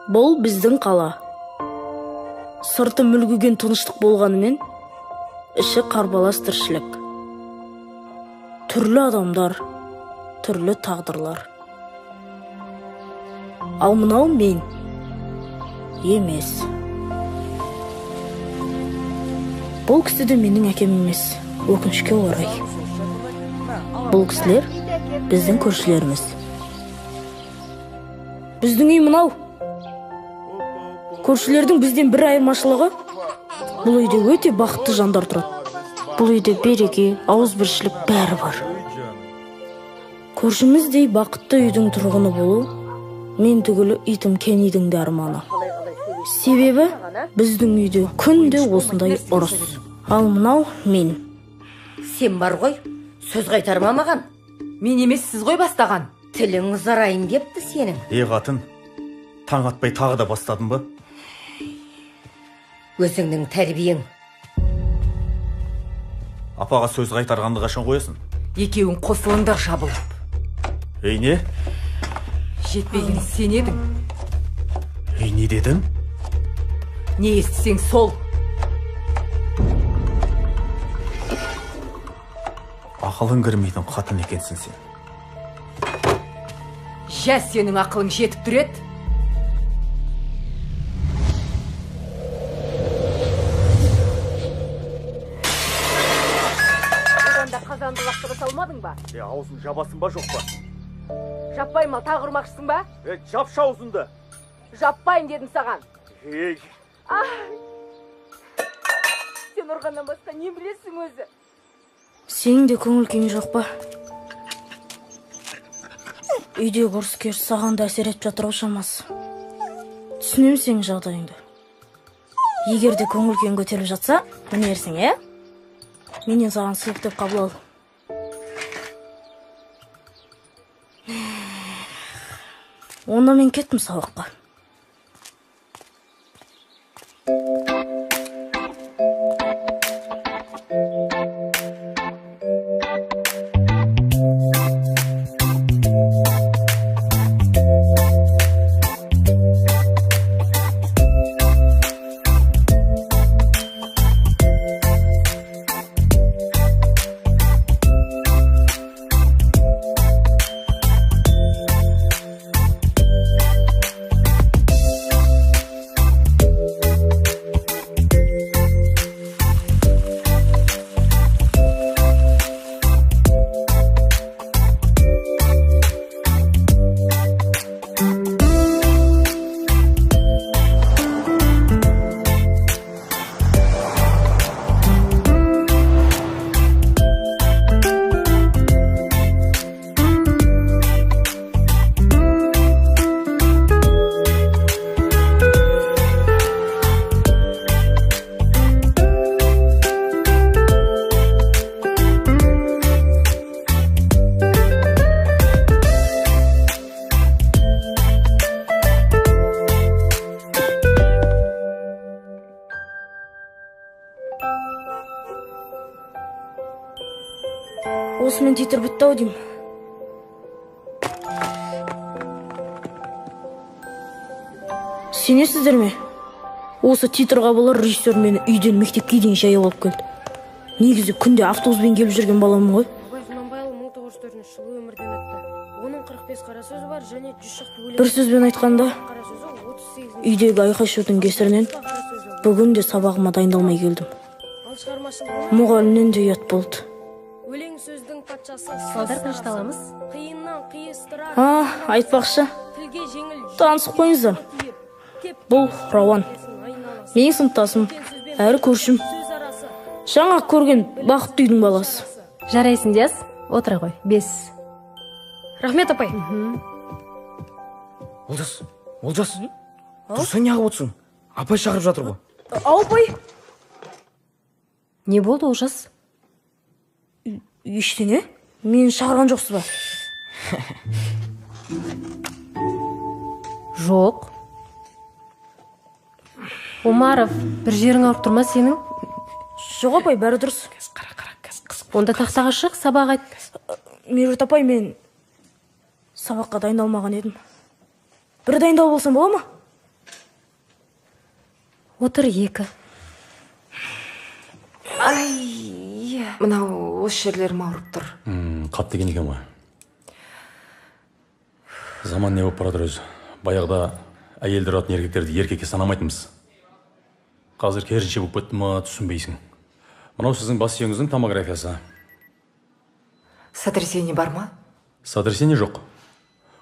Бұл біздің қала. Сырты мүлгіген тыныштық болғанымен, іші қарбалас тіршілік. Түрлі адамдар, түрлі тағдырлар. Ал мынау мен емес. Бұл кісі де менің әкем емес, өкінішке орай. Бұл кісілер біздің көршілеріміз. Біздің үй мынау. Көршілердің бізден бір айырмашылығы, бұл үйде өте бақытты жандар тұрады. Бұл үйде береке, ауызбіршілік бәрі бар. Көршіміздей бақытты үйдің тұрғыны болу, мен түгілі итім Кеннидің де арманы. Себебі біздің үйде күнде осындай ұрыс. Ал мынау мен. Сен бар ғой, сөз қайтарма маған. Мен емес, сіз ғой бастаған. Тілің ұзарайын депті сенің. Е қатын, таң атпай тағы да бастадың ба? Өзіңнің тәрбиең. Апаға сөз қайтарғанды қашан қоясың? Екеуің қосылыңдар жабылып. Ей не? Жетпеген сен едің. Ей не дедің? Не естісең сол. Ақылың кірмейтін қатын екенсің сен. Жә, сенің ақылың жетіп тұр еді. Қазанды лақтыра салмадың ба? Аузын жабасың ба, жоқ па? Жаппаймын, ал тағы ұрмақшысың ба? Жапшы аузынды. Жаппайын дедім саған. Ей. Сен ұрғаннан басқа не білесің өзі? Сенің де көңіл күйің жоқ па? Үйдегі ұрыс-керіс саған да әсер етіп жатыр ау шамасы. Түсінемін сенің жағдайыңды. Егер де көңіл күйің көтеріліп жатса, мінерсің, е? Менен саған сыйлық деп қабыл ал. Онда мен кеттім сабаққа. Осымен титр бітті ау деймін. Сенесіздер ме? Осы титрға бола режиссер мені үйден мектепке дейін жаяу алып келді. Негізі күнде автобуспен келіп жүрген баламын ғой. Абай Құнанбайұлы 1904 жылы өмірден өтті. Оның 45 қара сөзі бар және 100 шақты өлең. Бір сөзбен айтқанда, үйдегі айқай-шудың кесірінен бүгін де сабағыма дайындалмай келдім. Мұғалімнен де ұят болды. Өлең сөздің патшасы. Балдар тынышталамыз. Қиыннан қиыстырар. Айтпақшы, тілге жеңіл танысып қойыңыздар. Бұл Рауан. Менің сыныптасым, әрі көршім. Жаңа көрген бақытты үйдің баласы. Жарайсың, Диас, отыра ғой. 5. Рахмет, апай. Олжас, Олжас, тұрсаң неғып отырсың? Апай шақырып жатыр ғой. Ау, апай. Не болды, Олжас? Ештеңе? Мені шақырған жоқсыз ба? Жоқ. Омаров, бір жерің ауырып тұр ма сенің? Жоқ, апай, бәрі дұрыс. Онда тақтаға шық, сабақ айт. Меруерт апай, мен сабаққа дайындалмаған едім. Бір дайындалып болсам бола ма? Отыр 2. Ай, мынау осы жерлерім ауырып тұр. Қатты деген екен ғой. Заман не болып бара жатыр өзі. Баяғыда әйелдер ұратын еркектерді еркекке санамайтынбыз. Қазір керісінше болып кетті ма, түсінбейсің. Мынау сіздің бас сүйегіңіздің томографиясы. Сотрясение бар ма? Сотрясение жоқ.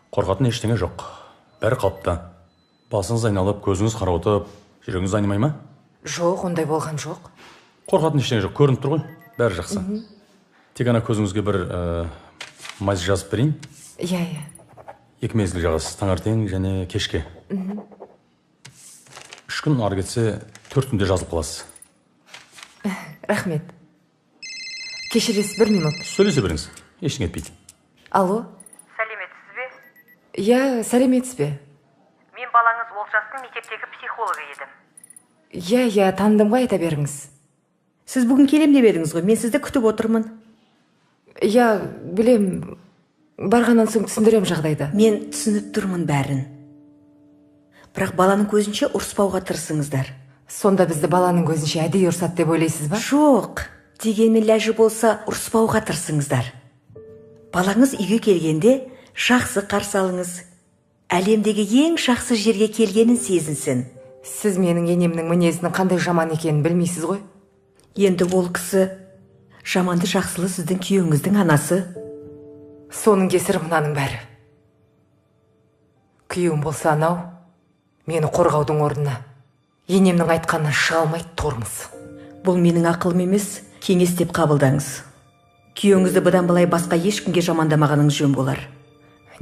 Қорқатын ештеңе жоқ. Бәрі қалыпты. Басыңыз айналып, көзіңіз қарауытып, жүрегіңіз айнымай ма? Жоқ, ондай болған жоқ. Қорқатын ештеңе жоқ, көрініп тұр ғой. Бәрі жақсы. Тек ана көзіңізге бір мазь жазып берейін. Иә, иә. 2 мезгіл жағасыз, таңертең және кешке. 3 күн ары кетсе 4 күнде жазылып қаласыз. Рахмет. Кешіресіз, 1 минут. Сөйлесе беріңіз, ештеңе етпейді. Алло. Сәлеметсіз бе? Иә, сәлеметсіз бе? Мен балаңыз Олжастың мектептегі психологы едім. Иә, иә, таныдым ғой, айта беріңіз. Сіз бүгін келем деп едіңіз ғой, мен сізді күтіп отырмын. Иә, білем. Барғаннан соң түсіндірем жағдайды. Мен түсініп тұрмын бәрін. Бірақ баланың көзінше ұрыспауға тырысыңыздар. Сонда бізді баланың көзінше әдейі ұрсады деп ойлайсыз ба? Жоқ, дегенмен ләжі болса ұрыспауға тырысыңыздар. Балаңыз үйге келгенде жақсы қарсы алыңыз. Әлемдегі ең жақсы жерге келгенін сезінсін. Сіз менің енемнің мінезінің қандай жаман екенін білмейсіз ғой? Енді ол кісі жаманды жақсылы сіздің күйеуіңіздің анасы. Соның кесірі мынаның бәрі. Күйеуім болса анау, мені қорғаудың орнына енемнің айтқанынан шыға алмай тормыз. Бұл менің ақылым емес, кеңес деп қабылдаңыз. Күйеуіңізді бұдан былай басқа ешкімге жамандамағаныңыз жөн болар.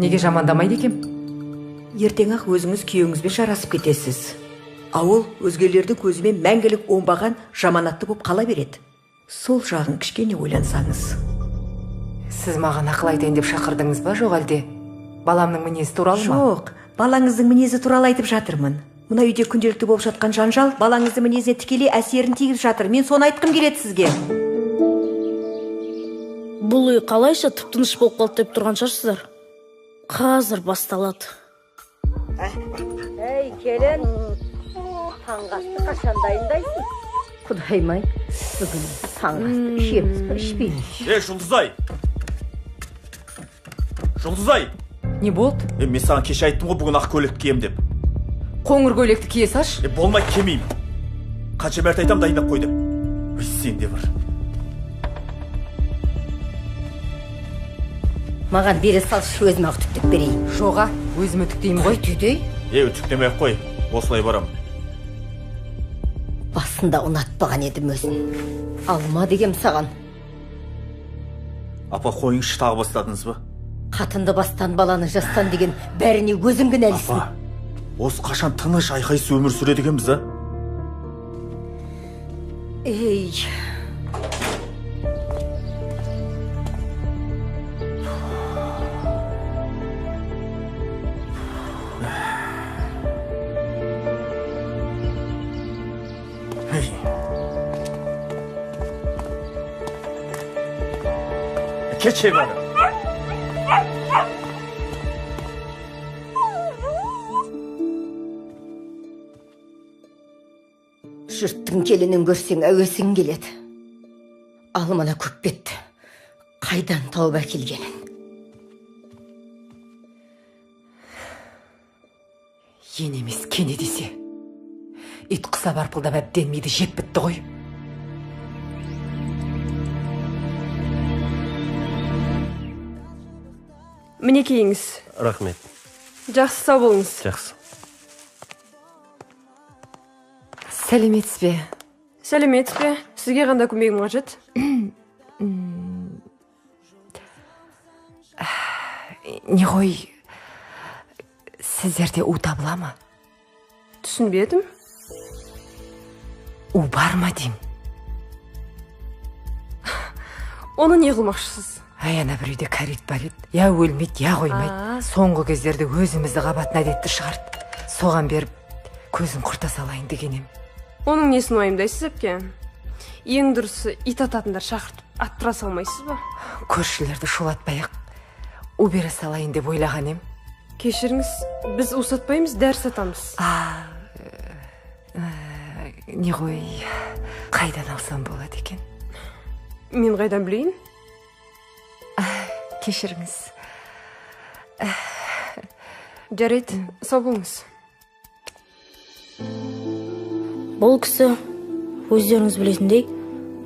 Неге жамандамайды екем? Ертең-ақ өзіңіз күйеуіңізбен жарасып кетесіз. А ол өзгелердің көзімен мәңгілік оңбаған жаманатты болып қала береді. Сол жағын кішкене ойлансаңыз. Сіз маған ақыл айтайын деп шақырдыңыз ба, жоқ әлде баламның мінезі туралы ма? Жоқ, балаңыздың мінезі туралы айтып жатырмын. Мына үйде күнделікті болып жатқан жанжал балаңыздың мінезіне тікелей әсерін тигізіп жатыр. Мен соны айтқым келеді сізге. Бұл үй қалайша тып-тыныш болып қалды деп тұрған шығарсыздар. Қазір басталады. Ей, келін, таңғы асты қашан дайындайсың? Құдайым-ай, бүгін таңғы асты ішеміз бе, ішпейміз? Ей, Жұлдызай! Жұлдызай! Не болды? Мен саған кеше айттым ғой, бүгін ақ көйлекті кием деп. Қоңыр көйлекті кие салшы. Болмайды, кимеймін. Қанша мәрте айтам, дайындап қой деп. Ой, сен де бір. Маған бере салшы, өзім ақ үтіктеп берейін. Жоға, өзім үтіктеймін ғой. Түйдей? Үтіктемей ақ қой, осылай барам. Басында ұнатпаған едім өзін. Алма дегем саған. Апа, қойыңызшы, тағы бастадыңыз ба? Қатынды бастан, баланы жастан деген бәріне өзің кінәлісің. Апа, осы қашан тыныш айқайсыз өмір сүреді екенбіз, а? Ей. Кеше бары. Жұрттың келінін көрсең әуесің келеді. Ал мына көкбетті қайдан тауып әкелгенін. Ен емес кене десе, ит құсап арпылдап әбден миды жеп бітті ғой. Мінекейіңіз. Рахмет. Жақсы, сау болыңыз. Жақсы. Сәлеметсіз бе? Сәлеметсіз бе? Сізге қандай көмегім қажет? Не ғой, сіздерде у табыла ма? Түсінбедім. У бар ма деймін. Оны не қылмақшысыз? Әй, ана бір үйде кәрі ит бар еді. Я өлмейді, я қоймайды. Соңғы кездерде өзімізді қабатын әдетті шығарды. Соған беріп көзін құрта салайын деген ем. Оның несін уайымдайсыз, әпке? Ең дұрысы ит ататындар шақыртып аттыра салмайсыз ба? Көршілерді шулатпай-ақ у бере салайын деп ойлаған ем. Кешіріңіз, біз у сатпаймыз, дәрі сатамыз. Не ғой, қайдан алсам болады екен? Мен қайдан білейін? Кешіріңіз. Жарайды, сау болыңыз. Бұл кісі, өздеріңіз білетіндей,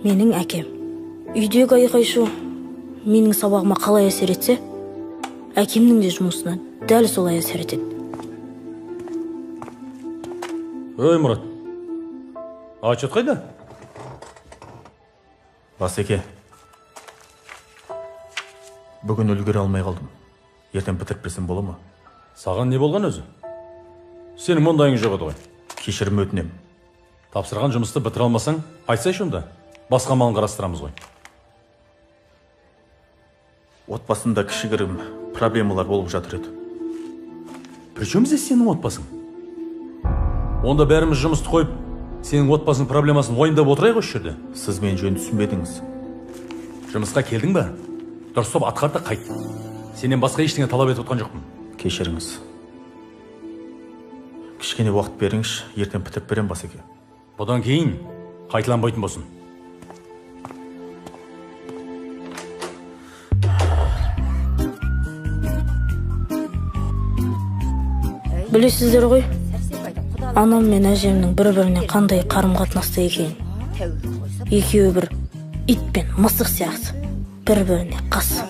менің әкем. Үйдегі айқай-шу менің сабағыма қалай әсер етсе, әкемнің де жұмысына дәл солай әсер етеді. Ой, Мұрат, отчет қайда? Басеке, бүгін үлгере алмай қалдым. Ертең бітіріп берсем бола ма? Саған не болған өзі? Сенің мұндайың жоқ еді ғой. Кешірім өтінем. Тапсырған жұмысты бітіре алмасаң, айтсайшы онда. Басқа малын қарастырамыз ғой. Отбасында кішігірім проблемалар болып жатыр еді. Причем здесь сенің отбасың? Онда бәріміз жұмысты қойып, сенің отбасының проблемасын уайымдап отырайық осы жерде. Сіз мені жөн түсінбедіңіз. Жұмысқа келдің бе? Дұрыстап атқар да қайт. Сенен басқа ештеңе талап етіп отқан жоқпын. Кешіріңіз. Кішкене уақыт беріңізші, ертең бітіріп берем, Басеке. Бұдан кейін қайталанбайтын болсын. Білесіздер ғой, анам мен әжемнің бір-біріне қандай қарым-қатынаста екенін. Екеуі бір ит пен мысық сияқты, бір-біріне қас.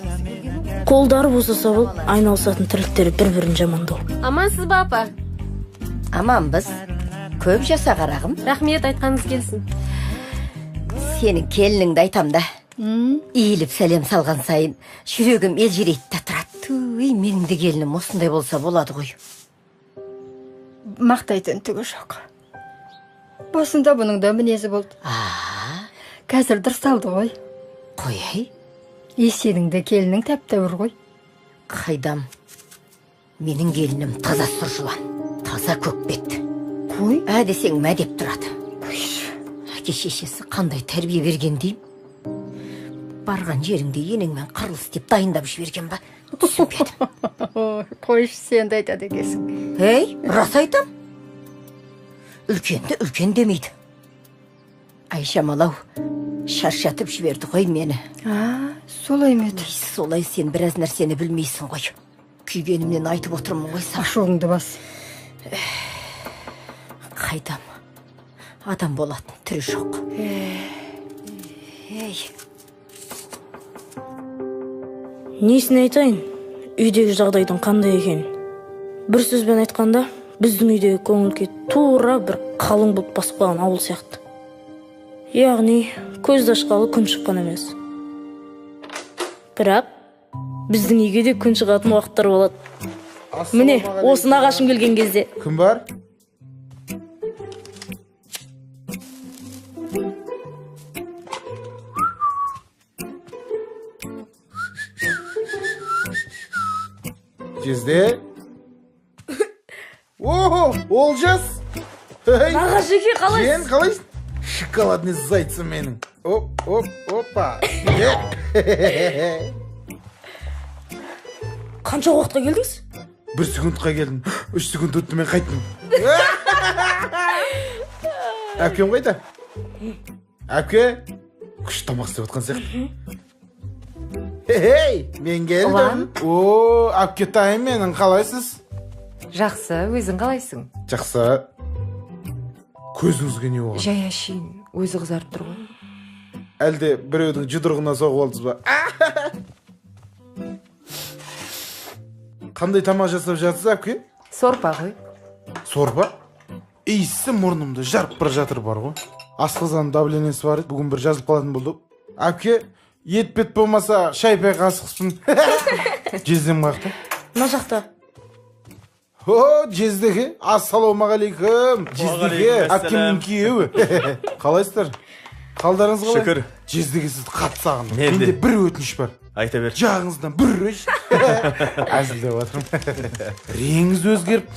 Қолдары босаса болып, айналысатын тірліктері бір-бірін жамандау. Амансыз ба, апа? Аманбыз. Көп жаса, қарағым. Рахмет, айтқаныңыз келсін. Сенің келініңді айтам да. Иіліп сәлем салған сайын жүрегім елжірейді де тұрады. Туй, менің де келінім осындай болса болады ғой. Мақтайтын түгі жоқ. Басында бұның да мінезі болды. Қазір дұрысталды ғой. Қояй. Сенің де келінің тәп-тәуір ғой. Қайдам. Менің келінім таза сұр жылан, таза көкбет. Қой. Ә десең мә деп тұрады. Қойшы. Әке шешесі қандай тәрбие берген деймін. Барған жеріңде енеңмен қырылыс деп дайындап жіберген ба? Түсінбедім. Қойшы, сен де айтады екенсің. Ей, рас айтам. Үлкенді үлкен демейді. Айшамал-ау, шаршатып жіберді ғой мені. Солай ма еді? Солай, сен біраз нәрсені білмейсің ғой. Күйгенімнен айтып отырмын ғой саған. Ашуыңды бас. Қайдам, адам болатын түрі жоқ. Ей. Несін айтайын, үйдегі жағдайдың қандай екенін. Бір сөзбен айтқанда, біздің үйдегі көңіл күй тура бір қалың бұлт басып қалған ауыл сияқты. Яғни, көзді ашқалы күн шыққан емес. Бірақ біздің үйге де күн шығатын уақыттар болады. Міне, осы нағашым келген кезде. Кім бар? Жезде. О, Олжас! Нағашеке, қалайсыз? Жен, қалайсың? Шоколадный зайцым менің. Оп, оп, опа. Қанша уақытқа келдіңіз? 1 секундқа келдім. 3 секунд өтті, мен қайттым. Әпкем қайда? Әпке, күшті тамақ істеп жатқан сияқты. Хей, мен келдім. О, әпке тайым менің, қалайсыз? Жақсы, өзің қалайсың? Жақсы. Көзіңізге не болған? Жай әшейін, өзі қызарып тұр ғой. Әлде біреудің жұдырығына соғып алдыңыз ба? Қандай тамақ жасап жатсыз, әпке? Сорпа ғой. Сорпа? Иісі мұрнымды жарып бара жатыр бар ғой. Асқазан давлениесі бар еді, бүгін бір жазылып қалатын болды. Әпке, ет бет болмаса шай пай қасықпын. Жездем қаяқта? Мына жақта. О, жездеке, ассалаумағалейкум. Жездеке, әпкемнің күйеуі. Қалайсыздар? Қалдарыңыз қалай? Шүкір. Жездеке, сізді қатты сағындым. Менде бір өтініш бар. Айта бер. Жағыңыздан бір өш. Әзілдеп жатырмын. Реңіңіз өзгеріп,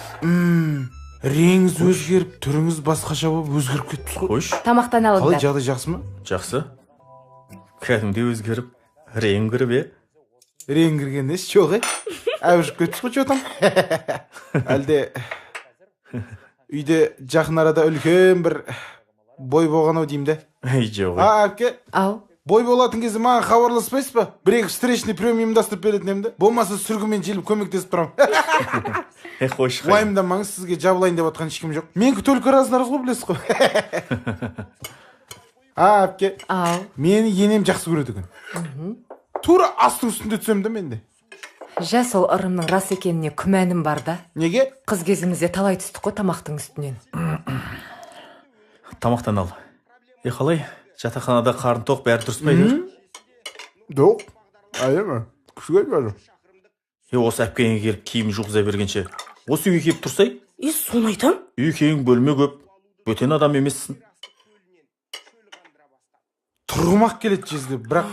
реңіңіз өзгеріп, түріңіз басқаша болып өзгеріп кеттіңіз ғой. Қойшы. Тамақтан алыңдар. Қалай, жағдай жақсы ма? Жақсы. Кәдімгідей өзгеріп, рең кіріп, е? Рең кірген несі жоқ, е? Әбжіп кеттіңіз ғой, че там? Әлде үйде жақын арада үлкен бір Бой болған ау деймін де. Ей, жоқ. А, әпке. Ау. Бой болатын кезде маған хабарласпайсыз ба? Бір-екі встречный прием ұйымдастырып беретін едім де. Болмаса сүргімен желіп көмектесіп тұрамын. Ей, қойшы. Уайымдамаңыз, сізге жабылайын деп жатқан ешкім жоқ. Менікі только раз-раз ғой, білесіз ғой. А, әпке. Ау. Мені енем жақсы көреді екен. Тура астың үстінде түсемін де мен де. Жә, сол ырымның рас екеніне күмәнім бар да. Неге? Қыз кезімізде талай түстік қой тамақтың үстінен. Тамақтан ал. Е, қалай? Жатақханада қарын тоқ, бәрі дұрыс па әйтеуір? Жоқ. Әдемі. Күшті айтпады. Е, осы әпкеңе келіп киім жуғыза бергенше, осы үйге келіп тұрсай? Е, соны айтам. Үй кең, бөлме көп. Бөтен адам емессің. Тұрғым-ақ келеді жезде, бірақ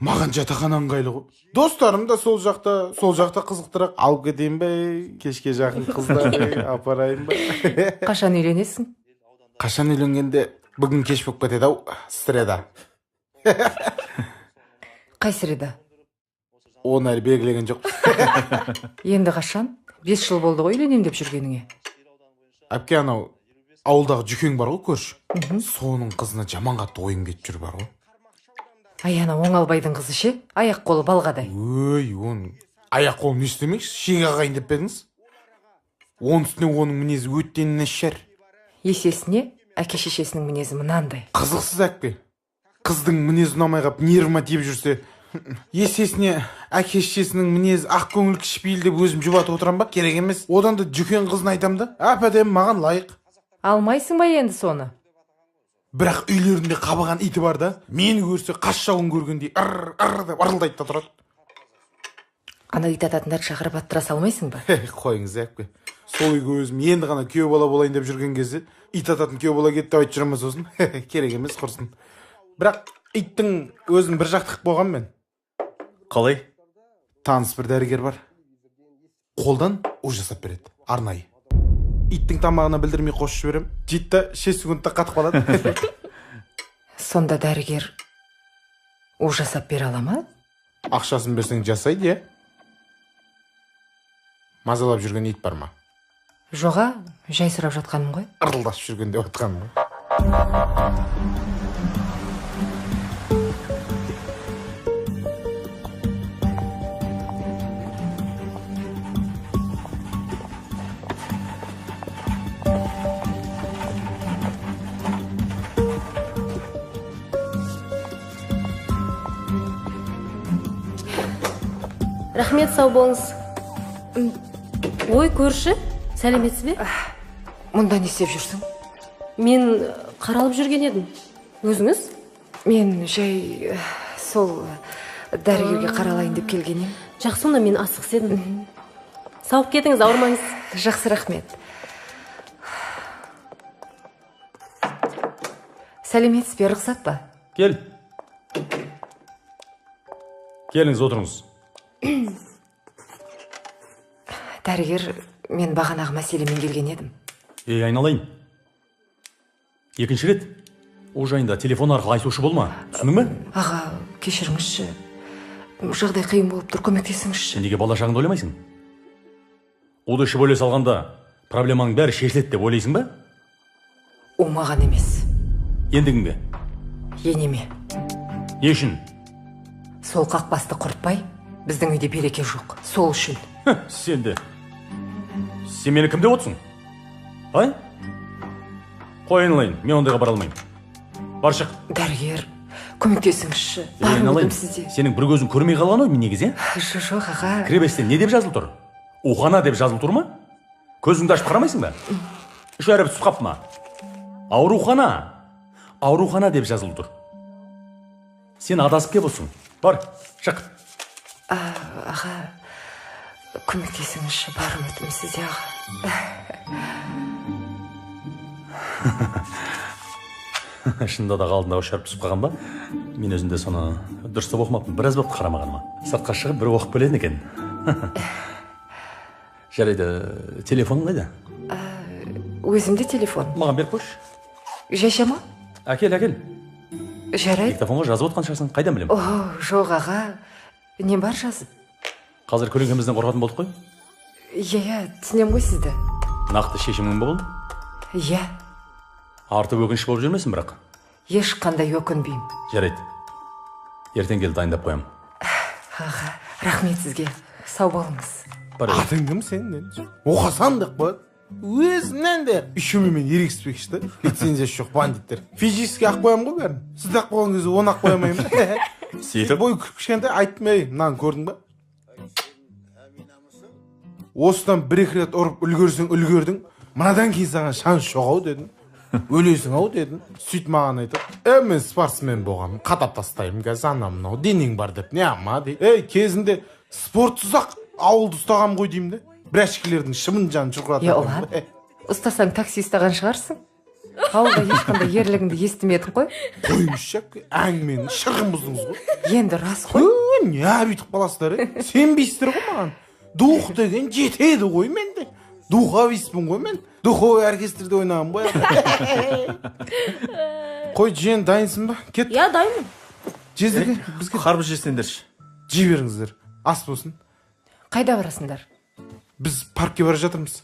маған жатақхана ыңғайлы ғой. Достарым да сол жақта, сол жақта қызықтырақ. Алып кетейін бе, кешке жақын қыздарды апарайын ба? Қашан үйленесің? Қашан үйленгенде бүгін кеш болып кетеді ау, среда. Қай среда? Оны әлі белгілеген жоқпыз. Енді қашан? 5 жыл болды ғой үйленем деп жүргеніңе. Әпке, анау ауылдағы Жүкең бар ғой, көрші. Соның қызына жаман қатты ойым кетіп жүр бар ғой. Ай, ана Оңалбайдың қызы ше? Аяқ қолы балғадай. Өй, оның аяқ қолын не істемекші? Шеге ағайын деп пе едіңіз? Оның үстіне оның мінезі өте нашар. Есесіне әке шешесінің мінезі мынандай. Қызықсыз әпке. Қыздың мінезі ұнамай қап нервыма тиіп жүрсе, есесіне әке шешесінің мінезі ақ көңіл кішіпейіл деп өзім жұбатып отырам ба? Керек емес. Одан да Жүкен қызын айтам да, әп-әдемі маған лайық. Алмайсың ба енді соны? Бірақ үйлерінде қабаған иті бар да, мені көрсе қас жауын көргендей ыр ыр деп ырылдайды да тұрады. Ана ит ататындарды шақырып аттыра салмайсың ба? Қойыңыз әпке. Сол үйге өзім енді ғана күйеу бала болайын деп жүрген кезде ит ататын күйеу бала кетті деп айтып жүремін сосын. Керек емес, құрсын. Бірақ иттің өзін бір жақтық болған мен. Қалай? Таныс бір дәрігер бар. Қолдан у жасап береді, арнайы. Иттің тамағына білдірмей қосып жіберем. Жейді да 6 секундта қатып қалады. Сонда дәрігер у жасап бере ала ма? Ақшасын берсең жасайды, иә? Мазалап жүрген ит бар ма? Жоға, жай сұрап жатқаным ғой. Ырылдасып жүрген деп жатқаным ғой. Рахмет, сау болыңыз. Ой, көрші, сәлеметсіз бе? Мұнда не істеп жүрсің? Мен қаралып жүрген едім. Өзіңіз? Мен жай сол дәрігерге қаралайын деп келген едім. Жақсы, онда мен асығыс едім. Сауып кетіңіз, ауырмаңыз. Жақсы, рахмет. Сәлеметсіз бе, рұқсат па? Кел. Келіңіз, отырыңыз. Дәрігер, мен бағанағы мәселемен келген едім. Ей, айналайын. Екінші рет ол жайында телефон арқылы айтушы болма. Түсіндің бе? Аға, кешіріңізші. Жағдай қиын болып тұр, көмектесіңізші. Неге бала шағыңды ойламайсың? Уды ішіп ойлай салғанда проблеманың бәрі шешіледі деп ойлайсың ба? О, маған емес. Енді кімге? Енеме. Не үшін? Сол қақбасты құртпай, біздің үйде береке жоқ. Сол үшін. Сен де. Сен мені кім деп отырсың? Ай? Қой айналайын, мен ондайға бара алмаймын. Бар шық. Дәрігер, көмектесіңізші. Бар үмітім сізде. Сенің бір көзің көрмей қалған ғой мен негізі, ә? Жоқ, аға. Кіреберісте не деп жазылып тұр? Ухана деп жазылып тұр ма? Көзіңді ашып қарамайсың ба? Үш әріп түсіп қапты ма? Аурухана. Аурухана деп жазылып тұр. Сен адасып келіп отырсың. Бар, шық. Аға, көмектесіңізші, бар үмітім сізде, аға. Шынында да алдында үш әріп түсіп қалған ба? Мен өзім де соны дұрыстап оқымаппын, біраз болыпты қарамағаныма. Сыртқа шығып бір оқып келетін екен. Жарайды, телефоның қайда? Өзімде телефон. Маған беріп қойшы. Жайша ма? Әкел, әкел. Жарайды. Диктофонға жазып отқан шығарсың, қайдан білемін? О, жоқ, аға, не бар жазып? Қазір көлеңкемізден қорқатын болдық қой? Иә, иә, түсінемін ғой сізді. Нақты шешімің болды? Иә. Артып өкініш болып жүрмесін бірақ. Ешқандай өкінбеймін. Жарайды. Ертең келіп дайындап қоямын. Аға, рахмет сізге. Сау болыңыз. Атың кім сенің? Оқасан деп қояды. Өзімнен де үшеуімен ерегіспекші да. Лицензиясы жоқ бандиттер. Физически ақ қоямын ғой бәрін. Сізді ақ қойған кезде оны ақ қоя алмаймын. Сөйтіп бой кішкентай айттым, ей, мынаны көрдің ба? Осыдан бір-екі рет ұрып үлгерсең үлгердің. Мынадан кейін саған шанс жоқ ау дедім. Өлесің ау дедім. Сөйтіп маған айтады, мен спортсмен болғанмын, қадап тастаймын қазір, ана мынау денең бар деп не ама дейді. Ей, кезінде спортсыз ақ ауылды ұстағам ғой деймін де. Брәшкілердің шымын жанын шұрқыратып. Е, Ұлан, ұстасаң такси ұстаған шығарсың. Ауылда ешқандай ерлігіңді естімедік қой. Қойыңызшы, әңгімені шырқын бұздыңыз ғой. Енді рас қой. Не бүйтіп қаласыздар, сенбейсіздер ғой маған. Дух деген жетеді ғой менде. Духовистпін ғой мен. Духовой оркестрде ойнағам ғой. Қой, жиен, дайынсың ба? Кет. Иә, дайынмын. Жездеке, бізге қарбыз жесеңдерші. Жей беріңіздер. Ас болсын. Қайда барасыңдар? Біз паркке бара жатырмыз.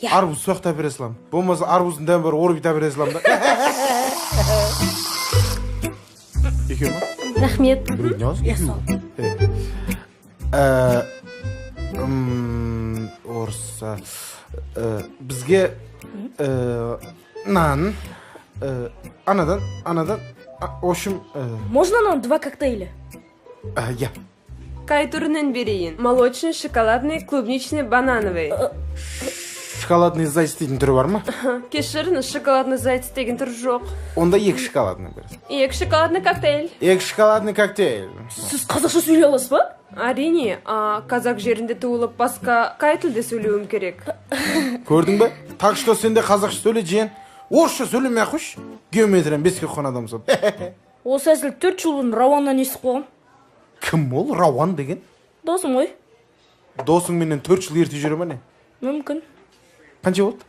Арбуз соқты әпере саламын. Болмаса арбуздың дәмі бар орбит әпере саламын да. Екеу ма? Рахмет. Біреу не аласың? Екеу. Орысша. Бізге нан, анадан, в общем... Можно нам 2 коктейля? Я. Қай түрінен берейін? Молочный, шоколадный, клубничный, банановый. Шоколадный заяц дейтін түрі бар ма? Кешіріңіз, шоколадный заяц деген түрі жоқ. Онда 2 шоколадный бересің. 2 шоколадный коктейль. 2 шоколадный коктейль. Сіз қазақша сөйлей аласыз ба? Әрине, қазақ жерінде туылып, басқа қай тілде сөйлеуім керек? Көрдің бе? Так что сен де қазақша сөйле, жиен. Орысша сөйлемей ақ қойшы. Геометрияны 5-ке қойған адамсың. Осы әзіл 4 жыл бұрын Рауаннан естіп қойғам. Кім ол Рауан деген? Досым ғой. Досыңменен 4 жыл ерте жүре ме не? Мүмкін. Қанша болды?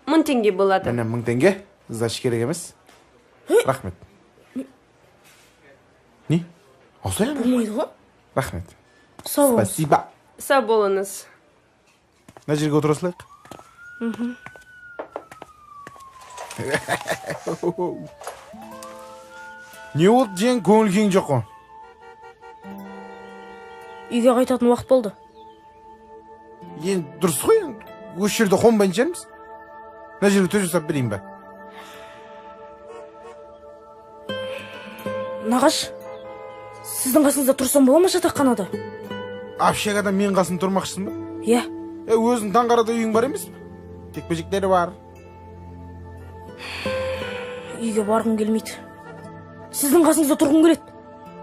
1000 теңге болады. Міне 1000 теңге. Сдача керек емес. Рахмет. Не? Осылай ма? Болмайды ғой. Рахмет. Сау болыңыз. Спасибо. Сау болыңыз. Мына жерге отыра салайық. Не болды, жиен, көңіл күйің жоқ қой? Үйге қайтатын уақыт болды. Енді дұрыс қой, осы жерде қонбайын шығармыз. Мына жерге төсек жасап берейін ба? Нағаш, сіздің қасыңызда тұрсам бола ма жатақханада? Общагада мен қасымда тұрмақшысың ба? Иә. Өзің Таңқарада үйің бар емес пе? Жекпе-жектері бар. Үйге барғым келмейді. Сіздің қасыңызда тұрғым келеді.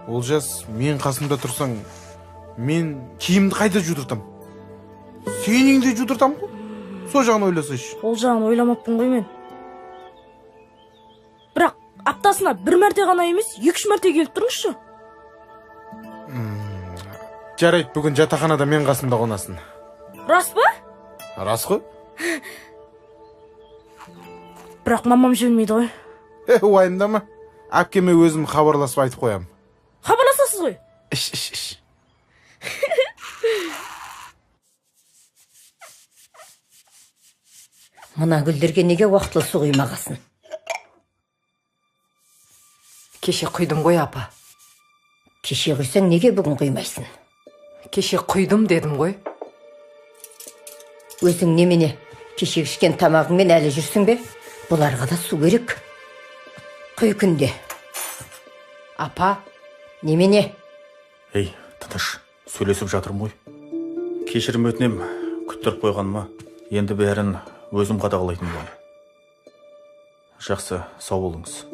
Олжас, мен қасымда тұрсаң, мен киімді қайда жудыртам? Сенің де жудыртам ғой. Сол жағын ойласайшы. Ол жағын ойламаппын ғой мен. Бірақ аптасына бір мәрте ғана емес, 2-3 мәрте келіп тұрыңызшы. Жарайды, бүгін жатақханада мен қасымда қонасың. Рас па? Рас қой. Бірақ мамам жібермейді ғой. Уайымдама. Әпкеме өзім хабарласып айтып қоямын. Хабарласасыз ғой? Іш. Мына гүлдерге неге уақытылы су құймағасын? Кеше құйдым ғой, апа. Кеше құйсаң неге бүгін құймайсың? Кеше құйдым дедім ғой. Өзің немене, кеше ішкен тамағыңмен әлі жүрсің бе? Бұларға да су керек. Құй күнде. Апа. Немене? Ей, тыныш, сөйлесіп жатырмын ғой. Кешірім өтінем, күттіріп қойғаныма. Енді бәрін өзім қадағалайтын боламын. Жақсы, сау болыңыз.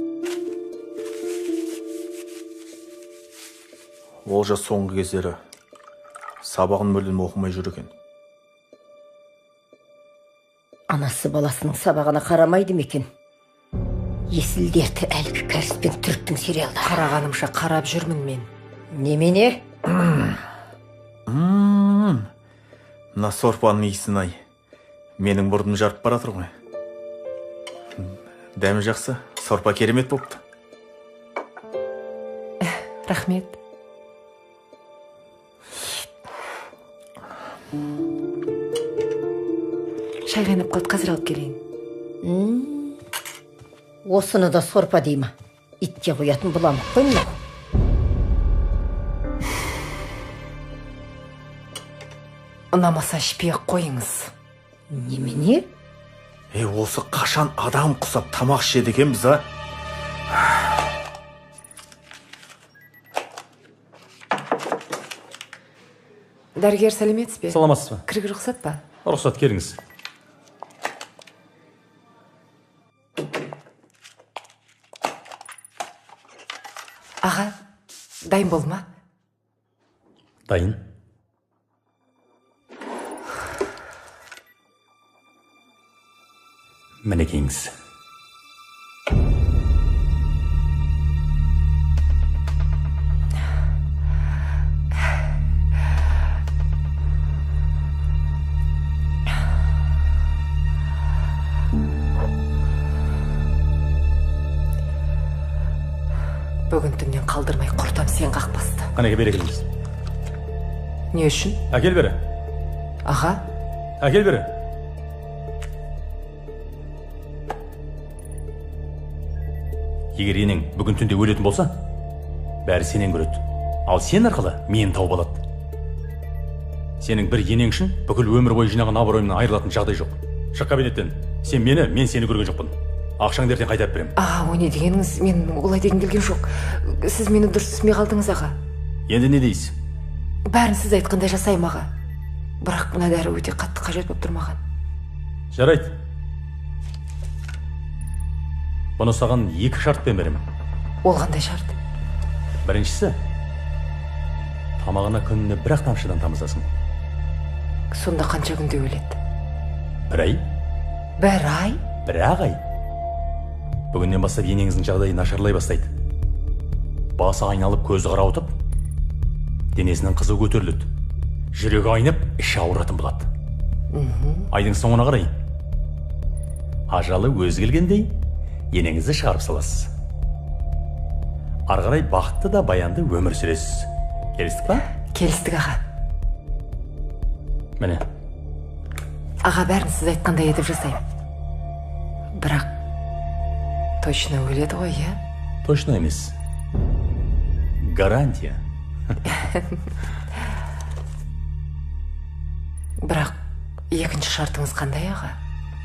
Олжас соңғы кездері сабағын мүлдем оқымай жүр екен. Анасы баласының сабағына қарамайды ма екен? Есіл дерті әлгі кәріс пен түріктің сериалдары. Қарағанымша қарап жүрмін мен. Немене? Мына сорпаның иісін ай. Менің мұрным жарып баратыр ғой. Дәмі жақсы, сорпа керемет болыпты. Рахмет. Шай қайнап қалды, қазір алып келейін. Осыны да сорпа дей ма? Итке құятын бұламық қой мынау. Ұнамаса ішпей ақ қойыңыз. Немене? Ей, осы қашан адам құсап тамақ ішеді екенбіз, а? Дәрігер, сәлеметсіз бе? Саламатсыз ба? Кіруге рұқсат па? Рұқсат, келіңіз. Аға, дайын болды ма? Дайын. Мінекейіңіз. Бүгін түннен қалдырмай құртам сен қақпасты. Қанеке, бері келіңіз. Не үшін? Әкел бері. Аға. Әкел бері. Егер енең бүгін түнде өлетін болса, бәрі сенен көреді. Ал сен арқылы мені тауып алады. Сенің бір енең үшін бүкіл өмір бойы жинаған абыройымнан айырылатын жағдай жоқ. Шық кабинеттен. Сен мені, мен сені көрген жоқпын. Ақшаңды ертең қайтарып беремін. Аға, о не дегеніңіз? Мен олай дегім келген жоқ. Сіз мені дұрыс түсінбей қалдыңыз, аға. Енді не дейсіз? Бәрін сіз айтқандай жасаймын, аға. Бірақ мына дәрі өте қатты қажет болып тұр маған. Жарайды. Бұны саған екі шартпен беремін. Ол қандай шарт? Біріншісі, тамағына күніне бір-ақ тамшыдан тамызасың. Сонда қанша күнде өледі? Бір ай. Бір ай? Бір-ақ ай. Бүгіннен бастап енеңіздің жағдайы нашарлай бастайды. Басы айналып, көзі қарауытып, денесінің қызуы көтеріледі. Жүрегі айнып, іші ауыратын болады. Айдың соңына қарай ажалы өзі келгендей енеңізді шығарып саласыз. Ары қарай бақытты да баянды өмір сүресіз. Келістік па? Келістік, аға. Міне. Аға, бәрін сіз айтқандай етіп жасаймын. Бірақ точно өледі ғой, иә? Точно емес. Гарантия. Бірақ екінші шартыңыз қандай, аға?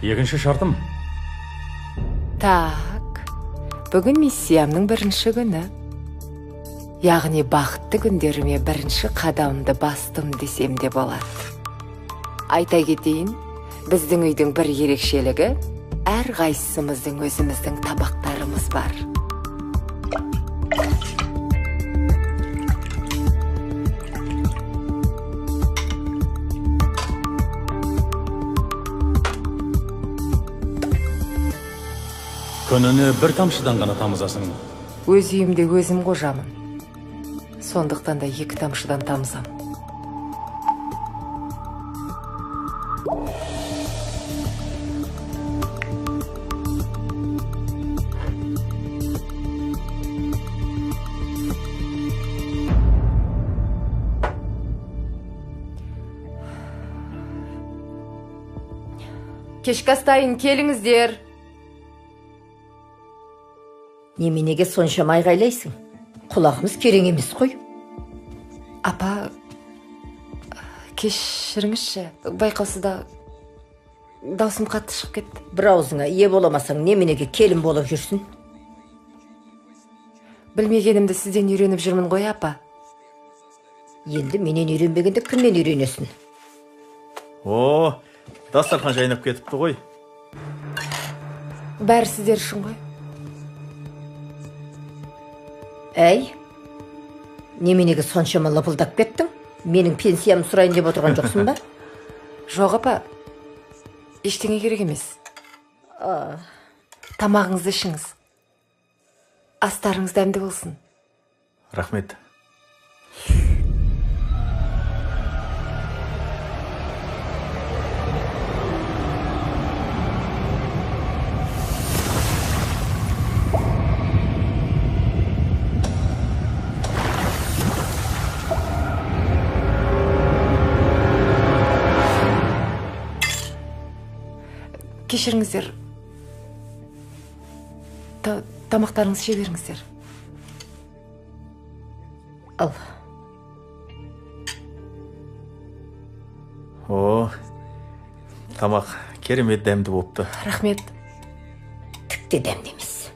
Екінші шартым? Так, бүгін миссиямның бірінші күні. Яғни бақытты күндеріме бірінші қадамды бастым десем де болады. Айта кетейін, біздің үйдің бір ерекшелігі, әр қайсымыздың өзіміздің табақтарымыз бар. Күніне бір тамшыдан ғана тамызасың. Өз үйімде өзім қожамын. Сондықтан да екі тамшыдан тамызам. Кешкі астайын, келіңіздер. Неменеге соншама айғайлайсың? Құлағымыз керең емес қой. Апа, кешіріңізші, байқаусызда даусым қатты шығып кетті. Бір аузыңа ие боламасаң, неменеге келін болып жүрсің? Білмегенімді сізден үйреніп жүрмін ғой, апа. Енді менен үйренбегенде кімнен үйренесің? О, дастархан жайнап кетіпті ғой. Бәрі сіздер үшін ғой. Әй, неменеге соншама лапылдап кеттің? Менің пенсиямды сұрайын деп отырған жоқсың ба? Жоқ, апа, ештеңе керек емес. Тамағыңызды ішіңіз. Астарыңыз дәмді болсын. Рахмет. Кешіріңіздер. Тамақтарыңызды іше беріңіздер. Ал. О, тамақ керемет дәмді болыпты. Рахмет. Түк те дәмді емес.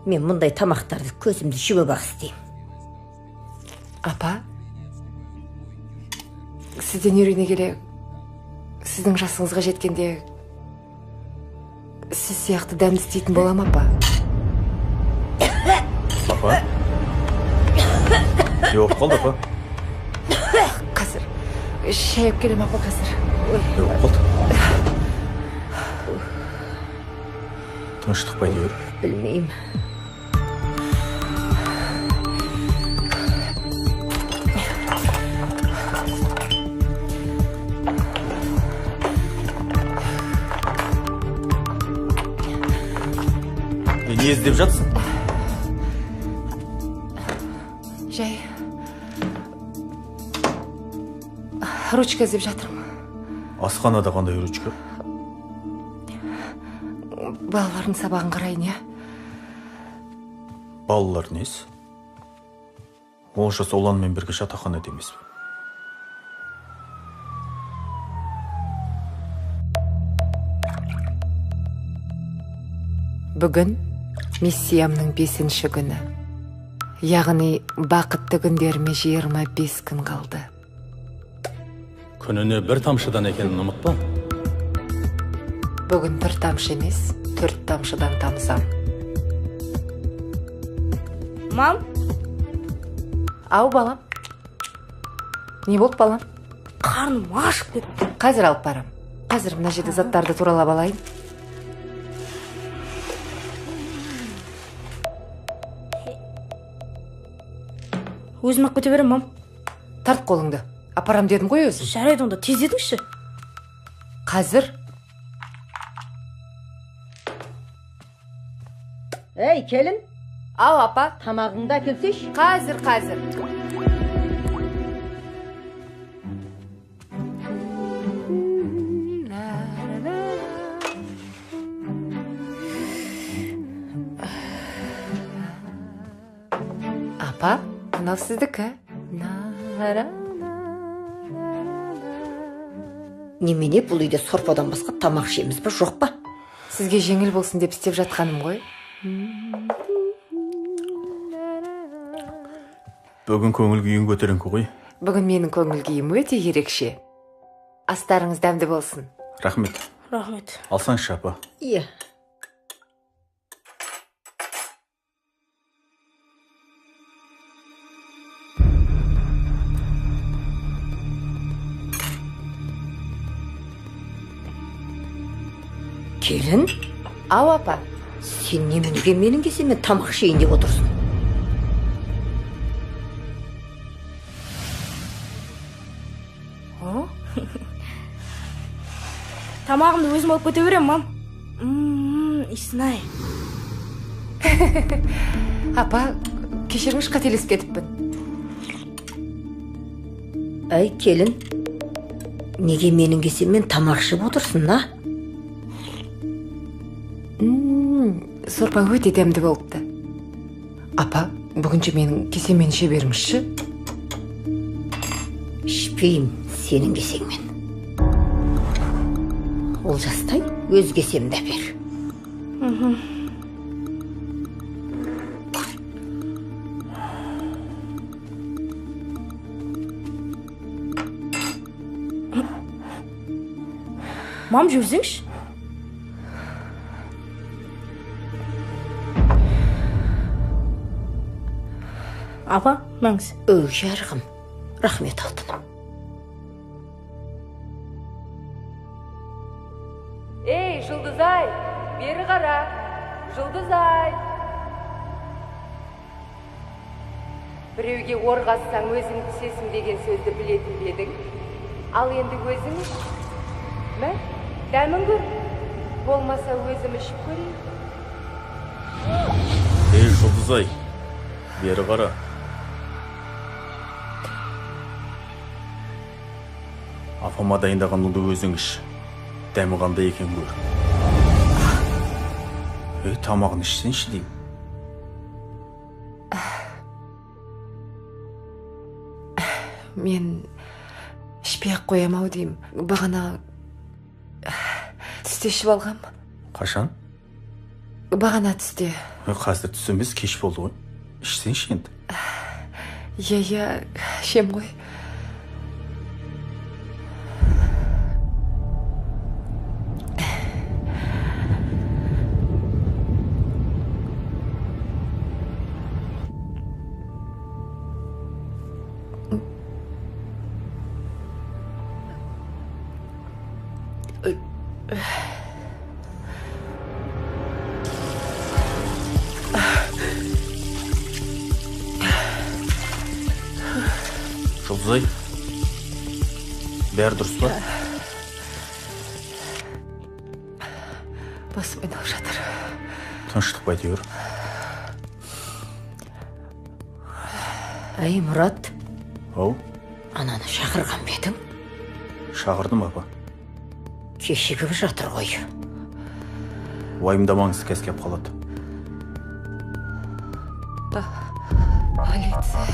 Мен мұндай тамақтарды көзімді жұмып ақ істеймін. Апа, сізден үйрене келе, сіздің жасыңызға жеткенде сіз сияқты дәмді істейтін болам, апа. Апа? Не болып қалды, апа? Қазір. Шай алып келем, апа, қазір. Не болып қалды? Тыныштық па әйтеуір? Білмеймін. Не іздеп жатсың? Жай. Ручка іздеп жатырмын. Асханада қандай ручка? Балалардың сабағын қарайын, иә? Балалар несі? Олжас Ұланмен бірге жатақханада емес пе? Бүгін миссиямның 5-ші күні. Яғни бақытты күндеріме 25 күн қалды. Күніне бір тамшыдан екенін ұмытпа. Бүгін бір тамшы емес, 4 тамшыдан тамсам. Мам? Ау, балам. Не болды, балам? Қарным ашып кетті. Қазір алып барам. Қазір мына жерде заттарды туралап алайын. Өзім ақ кете берем, мам. Тарт қолыңды. Апарам дедім ғой өзім. Жарайды, онда тездетіңізші. Қазір. Ей, келін. Ау, апа. Тамағыңды әкелсейші. Қазір, қазір. Апа, мынау сіздікі. Немене бұл үйде сорпадан басқа тамақ ішеміз бе, жоқ па? Сізге жеңіл болсын деп істеп жатқаным ғой. Бүгін көңіл күйің көтеріңкі ғой. Бүгін менің көңіл күйім өте ерекше. Астарыңыз дәмді болсын. Рахмет. Рахмет. Алсаңшы, апа. Иә. Келін? Ау, апа. Сен неменеге менің кесеммен тамақ ішейін деп отырсың? Тамағымды өзім алып кете берем, мам. Иісін-ай. Апа, кешіріңізші, қателесіп кетіппін. Әй, келін, неге менің кесеммен тамақ ішіп отырсың, а? Сорпа өте дәмді болыпты. Апа, бүгінше менің кесеммен іше беріңізші. Ішпеймін сенің кесеңмен. Олжастай, өз кесемді әпер. Мам, жүрсеңші. Апа, мәңіз. Өй, жарығым. Рахмет, алтыным. Ей, Жұлдызай, бері қара. Жұлдызай. Біреуге ор қазсаң өзің түсесің деген сөзді білетін бе едің? Ал енді өзің іш. Мә, дәмін көр. Болмаса өзім ішіп көрейін. Ей, Жұлдызай, бері қара. Апама дайындаған ұнды өзің іш. Дәмі қандай екен көр. Ей, тамағын ішсеңші деймін. Мен ішпей-ақ қоям ау деймін. Бағана түсте ішіп алғам. Қашан? Бағана түсте. Қазір түс емес, кеш болды ғой. Ішсеңші енді. Иә, ішем ғой. Жұлдызай, бәрі дұрыс па? Басым айналып жатыр. Тыныштық па әйтеуір? Әй, Мұрат. Ау? Ананы шақырған ба едің? Шақырдым, апа. Кешігіп жатыр ғой. Уайымдамаңыз, қазір келіп қалады. Полиция.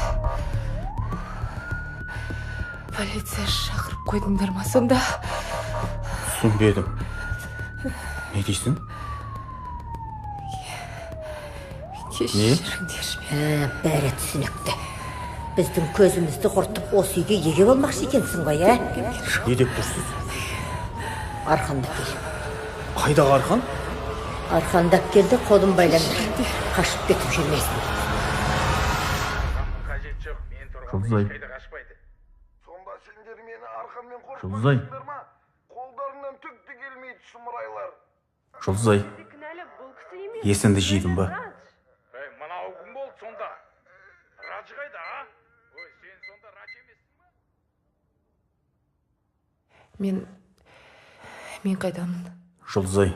Полиция шақырып қойдыңдар ма сонда? Түсінбедім. Не дейсің? Кешіріңдерші мені. Бәрі түсінікті. Біздің көзімізді құртып осы үйге еге болмақшы екенсің ғой, ә? Не деп тұрсыз? Арқандап кел. Қайдағы арқан? Арқандап келді, қолын байлаңдар. Қашып кетіп жүрмесін. Жұлдызай. Жұлдызай. Жұлдызай. Есіңді жидың ба? Мен қайдамын? Жұлдызай,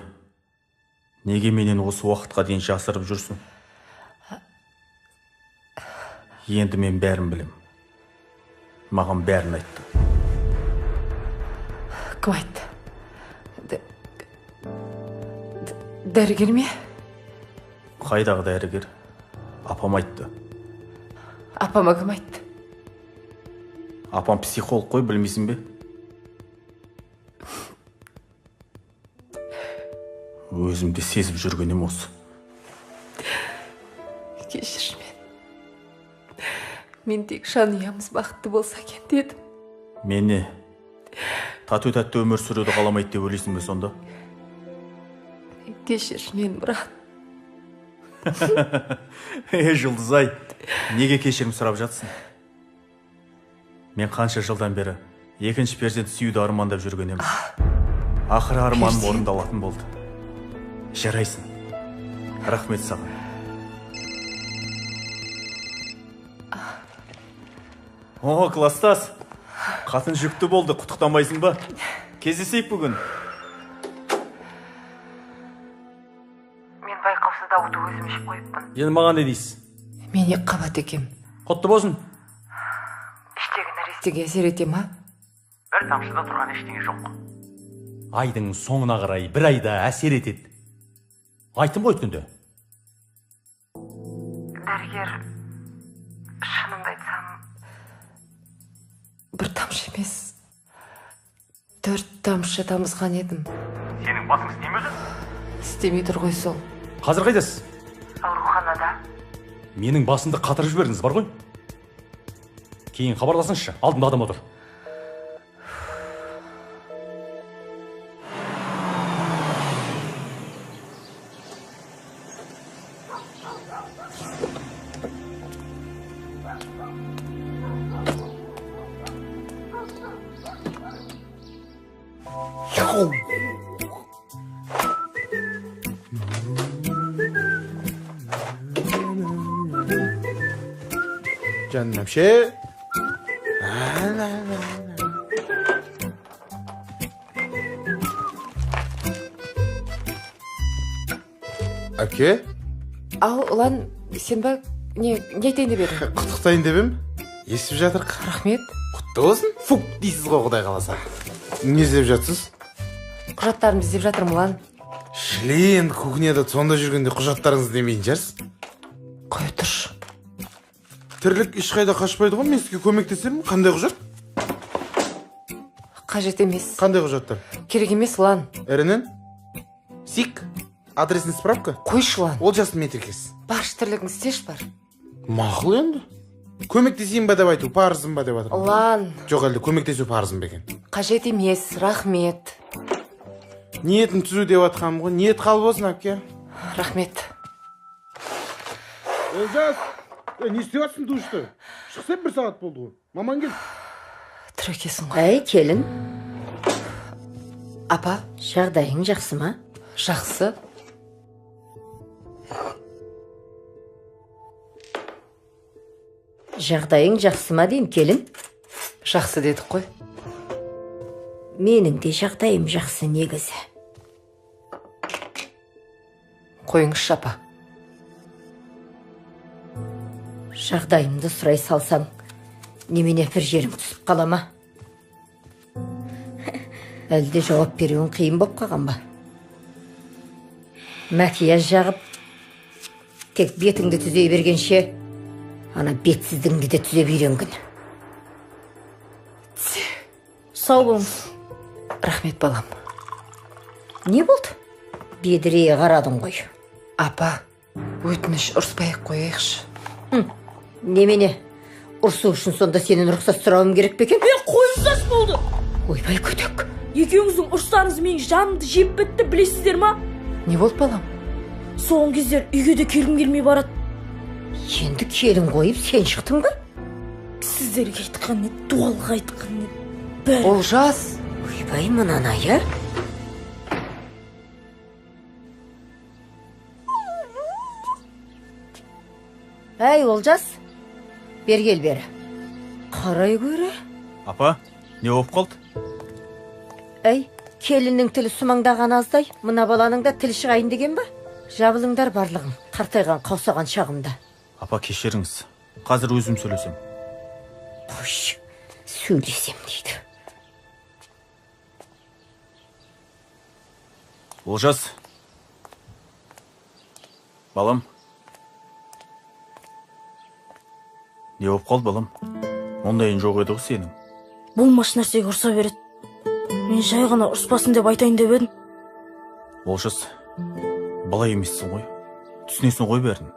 неге менен осы уақытқа дейін жасырып жүрсің? Енді мен бәрін білем. Маған бәрін айтты. Кім айтты? Дәрігер ме? Қайдағы дәрігер? Апам айтты. Апама кім айтты? Апам психолог қой, білмейсің бе? Өзім де сезіп жүргенім осы. Кешірші мен. Мен тек жанұямыз бақытты болса екен дедім. Мен не? Тату тәтті өмір сүруді қаламайды деп ойлайсың бе сонда? Кешірші мен, Мұрат. Жұлдызай, неге кешірім сұрап жатсың? Мен қанша жылдан бері екінші перзент сүюді армандап жүрген едім. Ақыры арманым орындалатын болды. Жарайсың. Рахмет саған. О, кластас. Қатын жүкті болды, құттықтамайсың ба? Кездесейік бүгін. Мен байқаусызда уды өзім ішіп қойыппын. Енді маған не дейсіз? Мен екі қабат екем. Құтты болсын. Іштегі нәрестеге әсер ете ма? Бір тамшыда тұрған ештеңе жоқ. Айдың соңына қарай бір айда әсер етеді. Айттым ғой өткенде. Дәрігер, шынымды айтсам, бір тамшы емес, 4 тамшы тамызған едім. Сенің басың істей ме өзі? Істемей тұр ғой сол. Қазір қайдасыз? Ауруханада. Менің басымды қатырып жібердіңіз бар ғой. Кейін хабарласыңызшы, алдымда адам отыр. Жаным әпше. Әпке? Ал, Ұлан, сен ба не айтайын деп едің? Құттықтайын деп ем. Естіп жатырық. Рахмет. Құтты болсын. Фук дейсіз ғой, Құдай қаласа. Не іздеп жатсыз? Құжаттарымды іздеп жатырмын, Ұлан. Шіле, енді кухняда сонда жүргенде құжаттарыңызды демейтін шығарсыз. Қоя тұршы. Тірлік ешқайда қашпайды ғой, мен сізге көмектесемін. Қандай құжат? Қажет емес. Қандай құжаттар? Керек емес, Ұлан. РНН? СИК? Адресный справка? Қойшы, Ұлан. Олжастың метрикесі. Баршы, тірлігіңді істеші бар. Мақұл енді. Көмектесейін ба деп айту, парызым ба деп жатырмын. Ұлан. Жоқ, әлде көмектесу парызым ба екен? Қажет емес, рахмет. Ниетін түзу деп жатқаным ғой. Ниет қабыл болсын, әпке. Рахмет. Олжас, не істеп жатсың душты? Шықсам бір сағат болды ғой. Мамаң келді. Тірекесің ғой. Әй, келін. Апа. Жағдайың жақсы ма? Жақсы. Жағдайың жақсы ма деймін, келін? Жақсы дедік қой. Менің де жағдайым жақсы негізі. Қойыңызшы, апа. Жағдайымды сұрай салсаң, немене бір жерің түсіп қала ма? Әлде жауап беруің қиын боп қалған ба? Макияж жағып, тек бетіңді түзей бергенше, ана бетсіздігіңді де түзеп үйренгін. Сау болыңыз. Рахмет, балам. Не болды? Бедірее қарадың ғой. Апа, өтініш, ұрыспай-ақ қояйықшы. Немене? Ұрсу үшін сонда сенен рұқсат сұрауым керек пе екен? Мен қойыңыздашы болды. Ойбай, көтек. Екеуіңіздің ұрыстарыңыз менің жанымды жеп бітті, білесіздер ма? Не болды, балам? Соңғы кездер үйге де келгім келмей барады. Енді келін қойып сен шықтың ба? Сіздерге айтқан не, дуалға айтқан не, бәрі. Олжас. Ойбай, мынаны ая. Әй, Олжас, бері кел, бері. Қарай көрі. Апа, не болып қалды? Әй, келіннің тілі сумаңдаған аздай, мына баланың да тілі шығайын деген ба? Жабылыңдар барлығың, қартайған, қаусаған шағымда. Апа, кешіріңіз. Қазір өзім сөйлесем. Қойшы, сөйлесем дейді. Олжас. Балам. Не болып қалды, балам? Ондайың жоқ еді ғой сенің. Болмашы нәрсеге ұрса береді. Мен жай ғана ұрыспасын деп айтайын деп едім. Олжас, бала емессің ғой. Түсінесің ғой бәрін.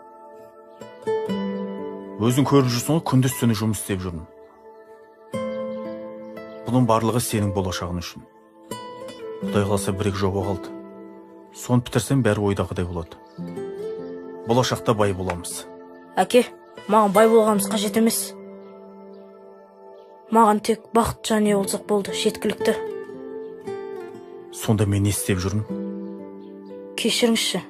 Өзің көріп жүрсің ғой, күндіз түні жұмыс істеп жүрмін. Бұның барлығы сенің болашағың үшін. Құдай қаласа бір екі жоба қалды. Соны бітірсем бәрі ойдағыдай болады. Болашақта бай боламыз. Әке, маған бай болғанымыз қажет емес. Маған тек бақыт және болсақ болды, жеткілікті. Сонда мен не істеп жүрмін? Кешіріңізші.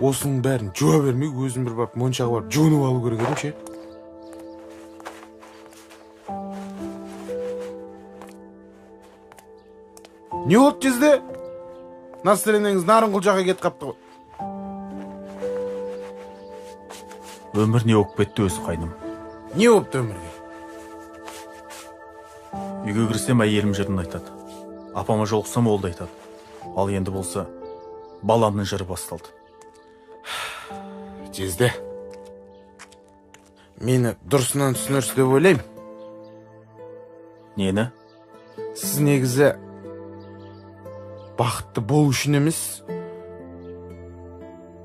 Осының бәрін жуа бермей, өзім бір барып моншаға барып жуынып алу керек едім ше. Не болды жезде? Настроениеңіз Нарынқұл жаққа кетіп қапты ғой. Өмір не болып кетті өзі, қайным? Не болыпты өмірге? Үйге кірсем әйелім жырын айтады. Апама жолықсам ол да айтады. Ал енді болса баламның жыры басталды. Жезде, мені дұрысынан түсінерсіз деп ойлаймын. Нені? Сіз негізі бақытты болу үшін емес,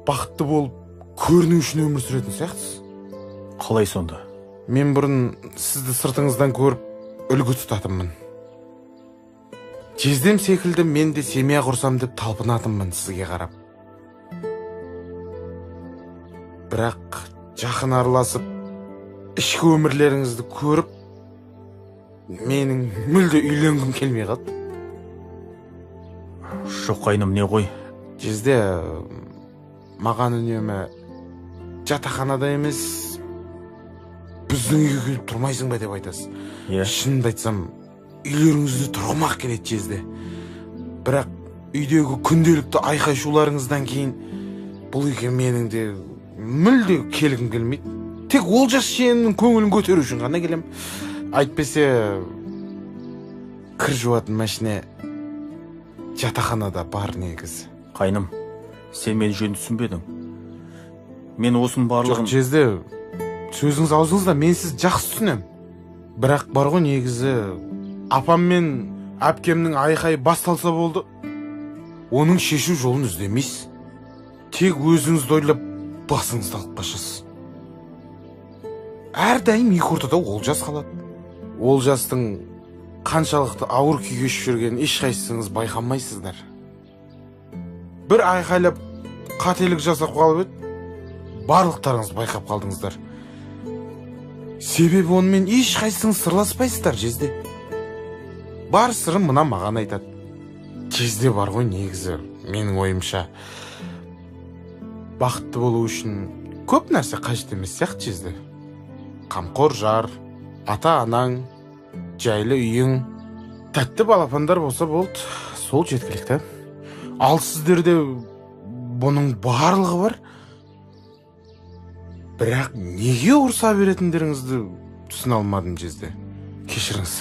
бақытты болып көріну үшін өмір сүретін сияқтысыз. Қалай сонда? Мен бұрын сізді сыртыңыздан көріп үлгі тұтатынмын. Жездем секілді мен де семья құрсам деп талпынатынмын сізге қарап. Бірақ жақын араласып, ішкі өмірлеріңізді көріп, менің мүлде үйленгім келмей қалды. Жоқ, қайным, не ғой? Жезде, маған үнемі жатақханада емес, біздің үйге келіп тұрмайсың ба деп айтасыз. Иә. Шынымды айтсам, үйлеріңізде тұрғым ақ келеді жезде. Бірақ үйдегі күнделікті айқай-шуларыңыздан кейін бұл үйге менің де мүлде келгім келмейді. Тек Олжас жиенімнің көңілін көтеру үшін ғана келем. Әйтпесе кір жуатын машина жатақханада бар негізі. Қайным, сен мені жөн түсінбедің. Мен осының барлығын... Жоқ, жезде, сөзіңіз аузыңызда, мен сізді жақсы түсінем. Бірақ бар ғой негізі, апам мен әпкемнің айқайы басталса болды, оның шешу жолын іздемейсіз. Тек өзіңізді ойлап, басыңызды алып қашасыз. Әрдайым екі ортада Олжас қалады. Олжастың қаншалықты ауыр күй кешіп жүргенін ешқайсыңыз байқамайсыздар. Бір айқайлап қателік жасап қалып еді, барлықтарыңыз байқап қалдыңыздар. Себебі онымен ешқайсыңыз сырласпайсыздар, жезде. Бар сырын мына маған айтады. Жезде бар ғой негізі, менің ойымша. Бақытты болу үшін көп нәрсе қажет емес сияқты, жезде. Қамқор жар, ата-анаң, жайлы үйің, тәтті балапандар болса болды, сол жеткілікті. Ал сіздерде бұның барлығы бар. Бірақ неге ұрса беретіндеріңізді түсіне алмадым, жезде. Кешіріңіз.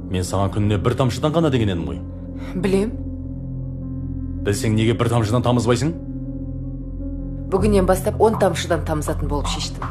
Мен саған күніне бір тамшыдан ғана деген едім ғой. Білем. Білсең, неге бір тамшыдан тамызбайсың? Бүгіннен бастап 10 тамшыдан тамызатын болып шештім.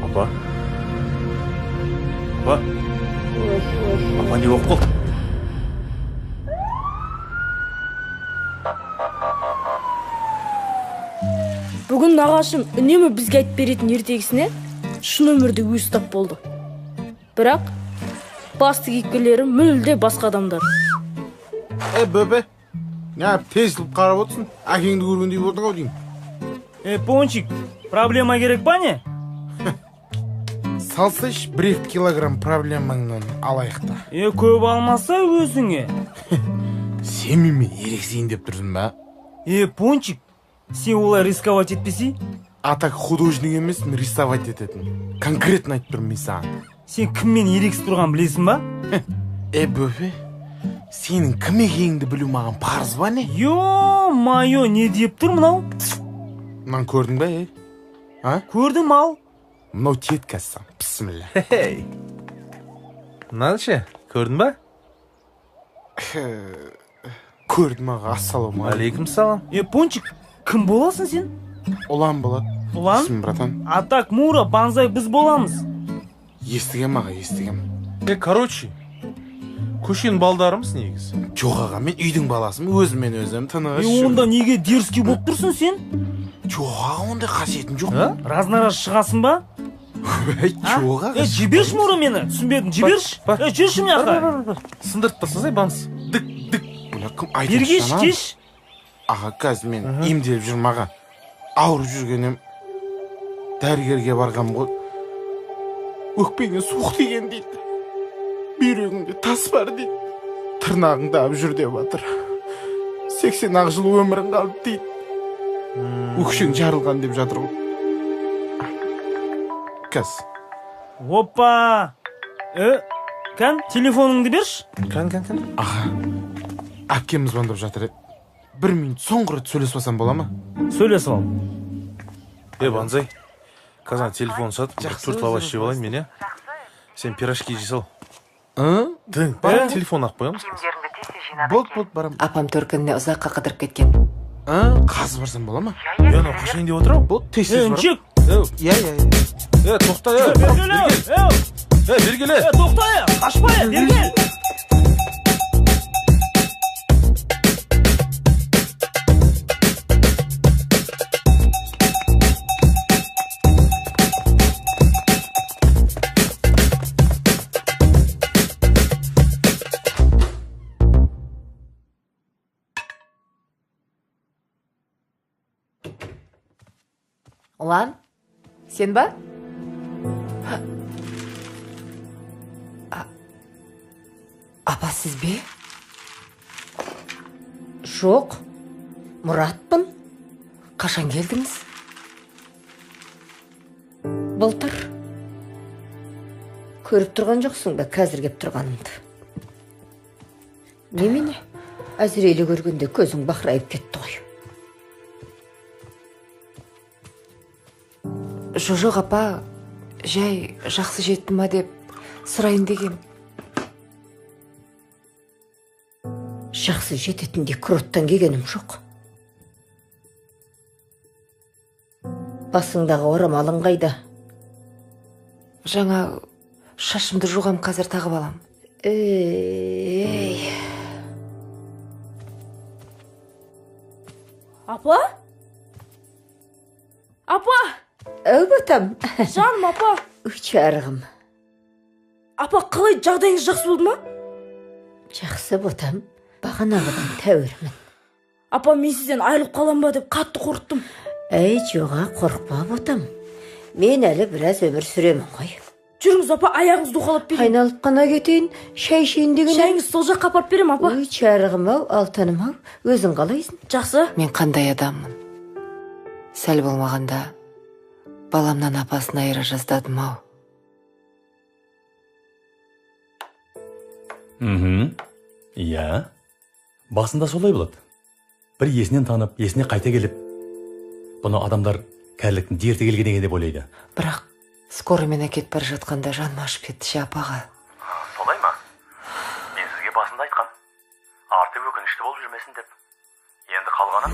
Апа. Апа. Апа, не болып қалды? Бүгін нағашым үнемі бізге айтып беретін ертегісіне шын өмірде өзі тап болды. Бірақ басты кейіпкерлері мүлде басқа адамдар. Бөпе, неғып тесіліп қарап отырсың? Әкеңді көргендей болдың ау деймін. Пончик, проблема керек па не? Салсайшы, 1-2 килограмм проблемаңнан алайық та. Көп алмаса өзіңе. Сен менімен ерексейін деп тұрсың ба? Пончик, сен олай рисковать етпесей? А так художник емеспін, рисовать ететін. Конкретно айтып тұрмын мен саған. Сен кіммен ерексіп тұрғанын білесің ба? Бөпе, сенің кім екеніңді білу маған парыз ба не? Ё-моё, не деп тұр мынау? Мынаны көрдің ба, А? Көрдім ал. Мынау тиеді қазір. Бісміллә. Хей. Мынаны ше, көрдің ба? Көрдім аға, ассалаумағалейкум. Алейкум салам. Пончик, кім боласың сен? Ұлан болады. Ұлан? Есім, братан. А так, Мура, Банзай, біз боламыз. Естігем аға, естігем. Короче, көшенің балдарымыз негізі. Жоқ аға, мен үйдің баласымын, өзіммен өзім тыныш. Онда неге дерзкий болып тұрсың сен? Жоқ аға, ондай қасиетім жоқ. Разын-раз шығасың ба? Жоқ аға. Жіберші Мура мені, түсінбедім, жіберші. Жүрші мына жаққа. Сындырып тастасай, банс. Дік, дік. Бұны кім айтып Бергеш, кеш. Аға, қазір мен емделіп жүрмін аға. Ауырып жүргенім, дәрігерге барғам ғой. Өкпеңе суық тиген дейді. Бүйрегіңде тас бар дейді. Тырнағыңды алып жүр деп жатыр. 80 жыл өмірің қалды дейді. Өкшең жарылған деп жатыр ғой. Кәз. Опа! Кән, телефоныңды берші. Кән, кән, кән. Аға, әпкем звондап жатыр еді. 1 минут соңғы рет сөйлесіп алсам бола ма? Сөйлесіп ал. Банзай, қазір телефон сатып, 4 лаваш жеп алайын мен, Сен пирожки жей сал. Тың, телефон ақ қоямыз. Киімдеріңді Тез-тез жинап Болды, болды, барам. Апам төркініне ұзаққа қыдырып кеткен. Қазір барсам бола ма? Е, анау қашайын деп отыр ау. Болды, тез тез барам. Інжік! Иә, иә, иә. Е, тоқта, е. Бергеле! Е, бергеле. Е, тоқта, е, қашпа, е, бергел! Ұлан, сен ба? Апа, сіз бе? Жоқ, Мұратпын. Қашан келдіңіз? Былтыр. Көріп тұрған жоқсың ба қазір кеп тұрғанымды? Немене? Әзірейлі көргенде көзің бақырайып кетті ғой. Жоқ, апа, жай жақсы жетті ма деп сұрайын дегем. Жақсы жететіндей куроттан келгенім жоқ. Басыңдағы орамалың қайда? Жаңа шашымды жуғам, қазір тағып алам. Ей. Апа? Апа! Әу, ботам. Жаным, апа. Үш арығым. Апа, қалай, жағдайыңыз жақсы болды ма? Жақсы, ботам. Бағанағыдан тәуірмін. Апа, мен сізден айырылып қалам ба деп қатты қорықтым. Әй, жоға, қорықпа, ботам. Мен әлі біраз өмір сүремін ғой. Жүріңіз, апа, аяғыңызды уқалап берейін. Айналып қана кетейін, шай ішейін деген. Шайыңызды сол жаққа апарып берем, апа. Ой, чарығым ау, алтыным ау, өзің қалайсың? Жақсы. Мен қандай адаммын? Сәл болмағанда баламнан апасын айыра жаздадым ау. Иә. Басында солай болады. Бір есінен танып, есіне қайта келіп, бұны адамдар кәріліктің дерті келген екен деп ойлайды. Бірақ скорыймен әкетіп бара жатқанда жаным ашып кетті ше апаға. Солай ма? Мен сізге басында айтқам. Арты өкінішті болып жүрмесін деп. Енді қалғанын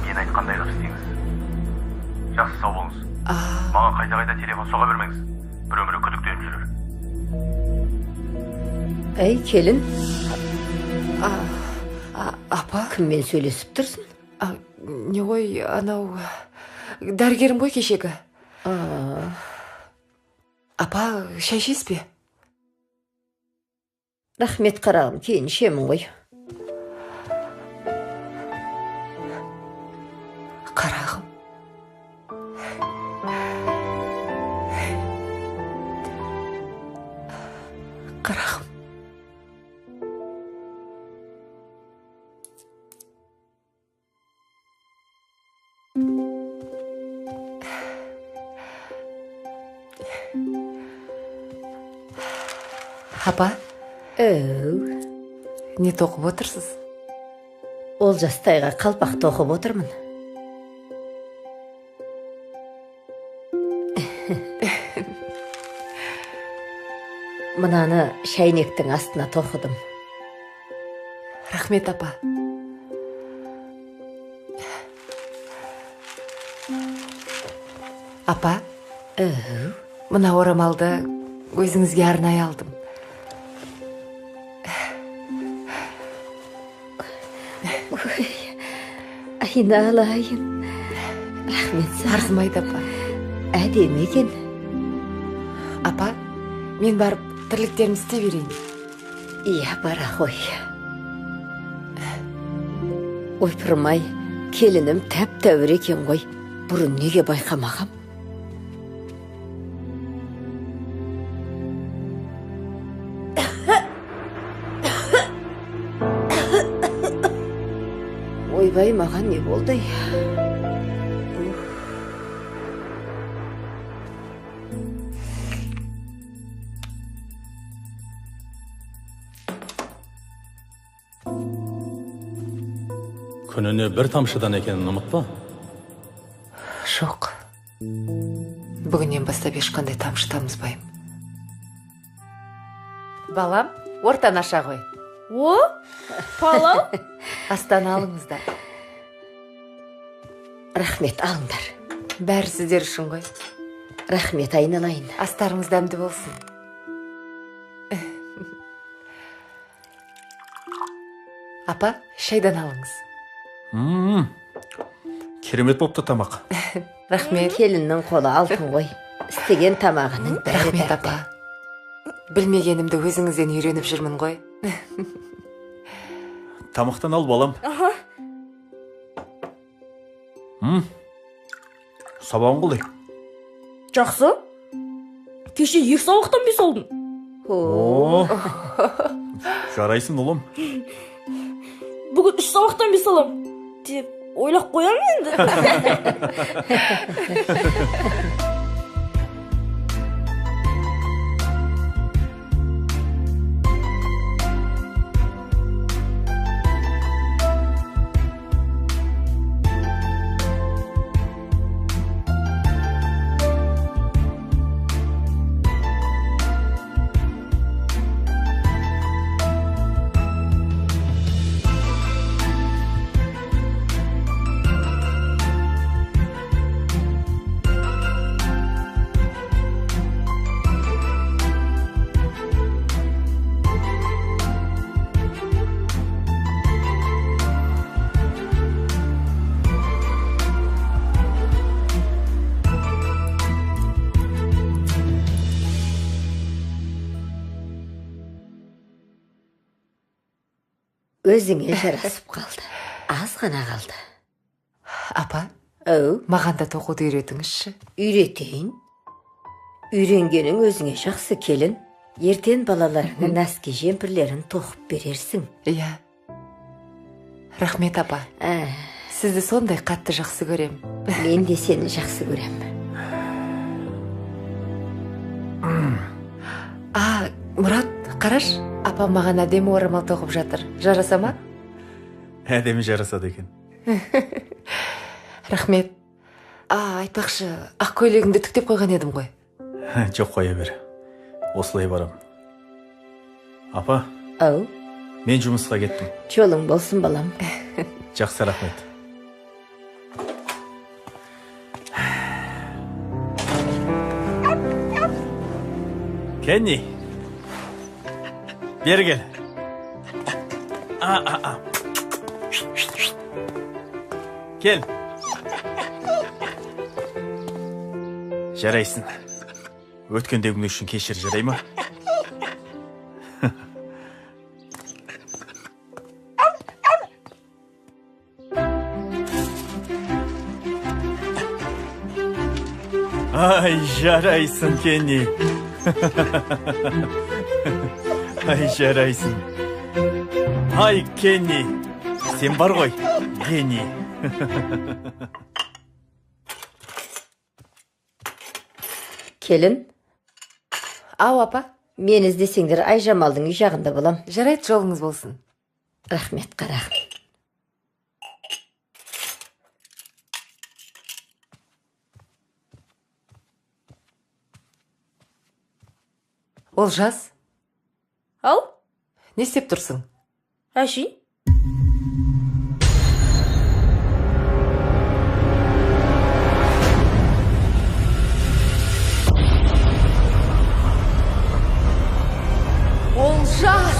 мен айтқандай қылып істеңіз. Жақсы, сау болыңыз. Маған қайта-қайта телефон соға бермеңіз. Бір өмірі күдіктеніп жүрер. Әй, келін. Апа? Кіммен сөйлесіп тұрсың? Не ғой, анау дәрігерім ғой кешегі. Апа, шай ішесіз бе? Рахмет, қарағым, кейін ішемін ғой. Қарағым. Қарағым. Апа? Әу. Не тоқып отырсыз? Олжастайға қалпақ тоқып отырмын. Мынаны шәйнектің астына тоқыдым. Рахмет, апа. Апа? Әу. Мына орамалды өзіңізге арнай алдым. Айналайын. Рахмет саған. Арзымайды, апа. Әдемі екен. Апа, мен барып тірліктерімді істей берейін. Иә, бара ғой. Ойпырмай, келінім тәп-тәуір екен ғой. Бұрын неге байқамағам? Ойбай, маған не болды? Күніне бір тамшыдан екенін ұмытпа. Жоқ. Бүгіннен бастап ешқандай тамшы тамызбаймын. Балам, ортаны аша ғой. О, палау. Астан алыңыздар. Рахмет, алыңдар. Бәрі сіздер үшін ғой. Рахмет, айналайын. Астарыңыз дәмді болсын. Апа, шайдан алыңыз. Керемет болыпты тамақ. Рахмет. Келіннің қолы алтын ғой. Істеген тамағының бәрі. Рахмет, апа. Білмегенімді өзіңізден үйреніп жүрмін ғой. Тамақтан ал, балам. Сабағың қалай? Жақсы. Кеше 2 сабақтан 5 алдым. О, жарайсың, ұлым. Бүгін 3 сабақтан 5 алам деп ойлап қоямын енді. Өзіңе жарасып қалды. Аз ғана қалды. Апа, ау, маған да тоқуды үйретіңізші. Үйретейін. Үйренгенің өзіңе жақсы, келін. Ертең балаларыңа нәски жемпірлерін тоқып берерсің. Иә. Рахмет, апа. Сізді сондай қатты жақсы көрем. Мен де сені жақсы көрем. А, Мұрат, қараш. Апам маған әдемі орамал тоқып жатыр. Жараса ма? Әдемі жарасады екен. Рахмет. А, айтпақшы, ақ көйлегімді түктеп қойған едім ғой. Жоқ, қоя бер. Осылай барам. Апа. Ау. Мен жұмысқа кеттім. Жолың болсын, балам. Жақсы, рахмет. Кенни. Бері кел. Кел. Жарайсың. Өткендегің үшін кешір, жарай ма? Ай, жарайсың, Кенни. Ай, жарайсың. Ай, Кенни. Сен бар ғой, гений. Келін. Ау, апа. Мен іздесеңдер Айжамалдың үй жағында болам. Жарайды, жолыңыз болсын. Рахмет, қарағым. Олжас. Ау? Не істеп тұрсың? Әшейін. Олжас!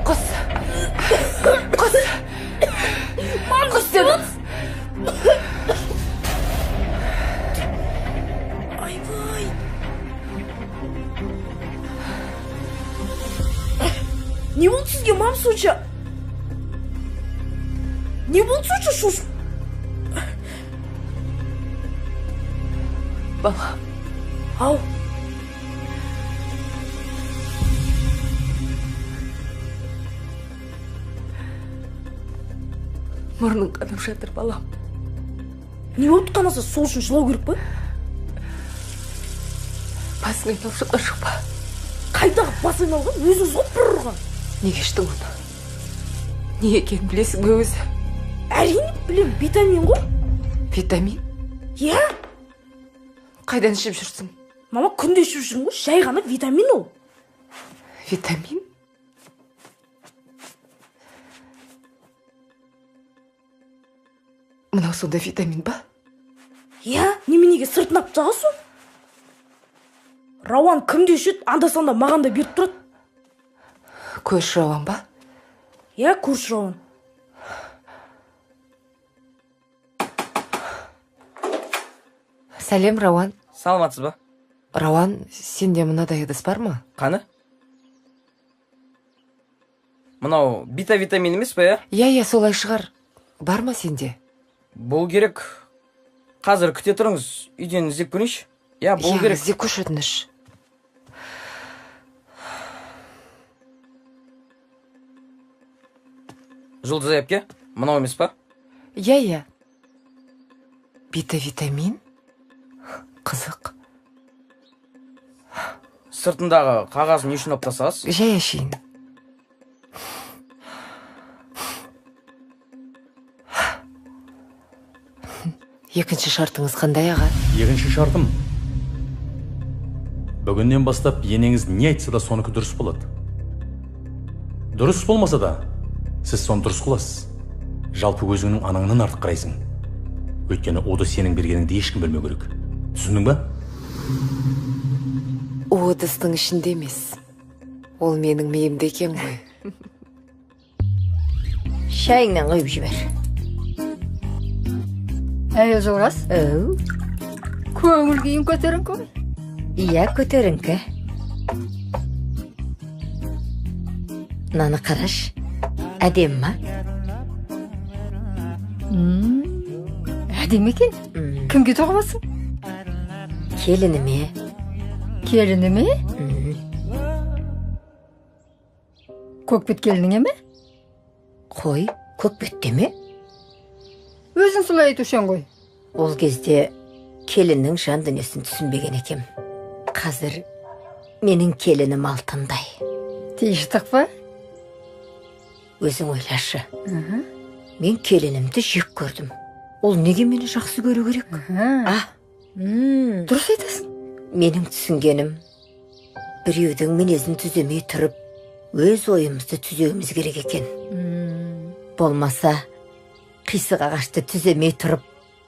Құс! Құс! Құс дедім! Айбай! Не болды сізге, мам, сонша? Не болды сонша шошып? Балам. Ау. Мұрның қанып жатыр, балам. Не болды қанаса, сол үшін жылау керек пе? Басың айналып жатқан жоқ па? Қайдағы бас айналған? Өзіңіз ғой бір ұрған. Неге іштің оны? Не екенін білесің бе өзі? Әрине білем, витамин ғой. Витамин? Иә. Қайдан ішіп жүрсің? Мама, күнде ішіп жүрмін ғой, жай ғана витамин ол. Витамин? Мынау сонда витамин ба? Иә, неменеге сыртын алып тастағансың? Рауан кімде ішеді, анда-санда маған да беріп тұрады. Көрші Рауан ба? Иә, көрші Рауан. Сәлем, Рауан. Саламатсыз ба? Рауан, сенде мынадай ыдыс бар ма? Қаны? Мынау бита витамин емес па, иә? Иә, иә, солай шығар. Бар ма сенде? Бол керек. Қазір күте тұрыңыз, үйден іздеп көрейінші. Иә, бол керек. Іздеп көрші, өтініш. Жұлдызай әпке, мынау емес па? Иә, иә. Бита витамин? Қызық. Сыртындағы қағазын не үшін алып тастағансыз? Жай әшейін. Екінші шартыңыз қандай, аға? Екінші шартым. Бүгіннен бастап енеңіз не айтса да соныкі дұрыс болады. Дұрыс болмаса да, сіз соны дұрыс қыласыз. Жалпы өзіңнің анаңнан артық қарайсың. Өйткені уды сенің бергеніңді ешкім білмеу керек. Түсіндің ба? У ыдыстың ішінде емес. Ол менің миымда екен ғой. Шайыңнан құйып жібер. Әй, Жолғас. Көңіл күйің көтеріңкі ғой? Иә, көтеріңкі. Мынаны қараш, әдемі ма? Әдемі екен. Кімге тоқымасың? Келініме. Келініме? Көкбет келініңе ме? Қой, көкбетте ме? Өзің солай айтушы ең ғой. Ол кезде келіннің жан дүниесін түсінбеген екем. Қазір менің келінім алтындай. Тиыштық па? Өзің ойлашы. Мен келінімді жек көрдім. Ол неге мені жақсы көру керек? Дұрыс айтасың. Менің түсінгенім, біреудің мінезін түземей тұрып, өз ойымызды түзеуіміз керек екен. Болмаса, қисық ағашты түземей тұрып,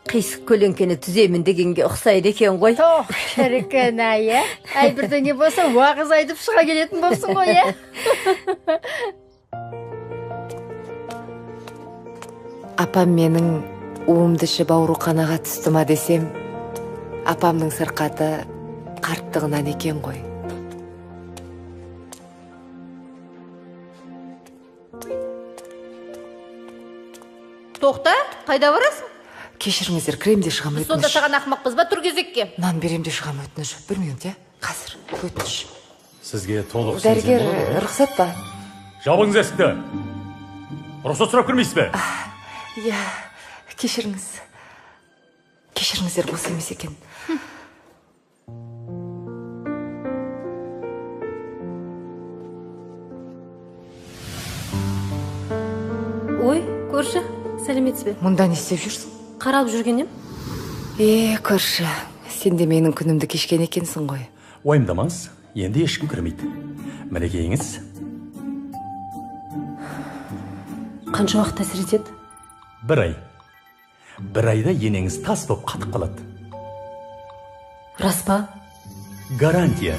қисық көлеңкені түземін дегенге ұқсайды екен ғой. Тоқ, шіркін ай, ә? Әй, бірдеңе болса, уағыз айтып шыға келетін болсын ғой, ә? Апам менің уымды ішіп ауруханаға түсті ма десем, апамның сырқаты қарттығынан екен ғой. Тоқта, қайда барасың? Кешіріңіздер, кірем де шығам, өтініш. Сонда саған ақымақпыз ба, тұр кезекке? Нан берем де шығам, өтініш. Бір минут, иә? Қазір, өтініш. Сізге толық дәрігер, рұқсат па? Жабыңыз есікті. Рұқсат сұрап кірмейсіз бе? Иә, кешіріңіз. Кешіріңіздер, бос емес екен. Ой, көрші, сәлеметсіз бе? Мұнда не істеп жүрсің? Қаралып жүрген ем. Көрші, сен де менің күнімді кешкен екенсің ғой. Уайымдамаңыз, енді ешкім кірмейді. Мінекейіңіз. Қанша уақыт әсер етеді? Бір ай. Бір айда енеңіз тас боп қатып қалады. Рас па? Гарантия.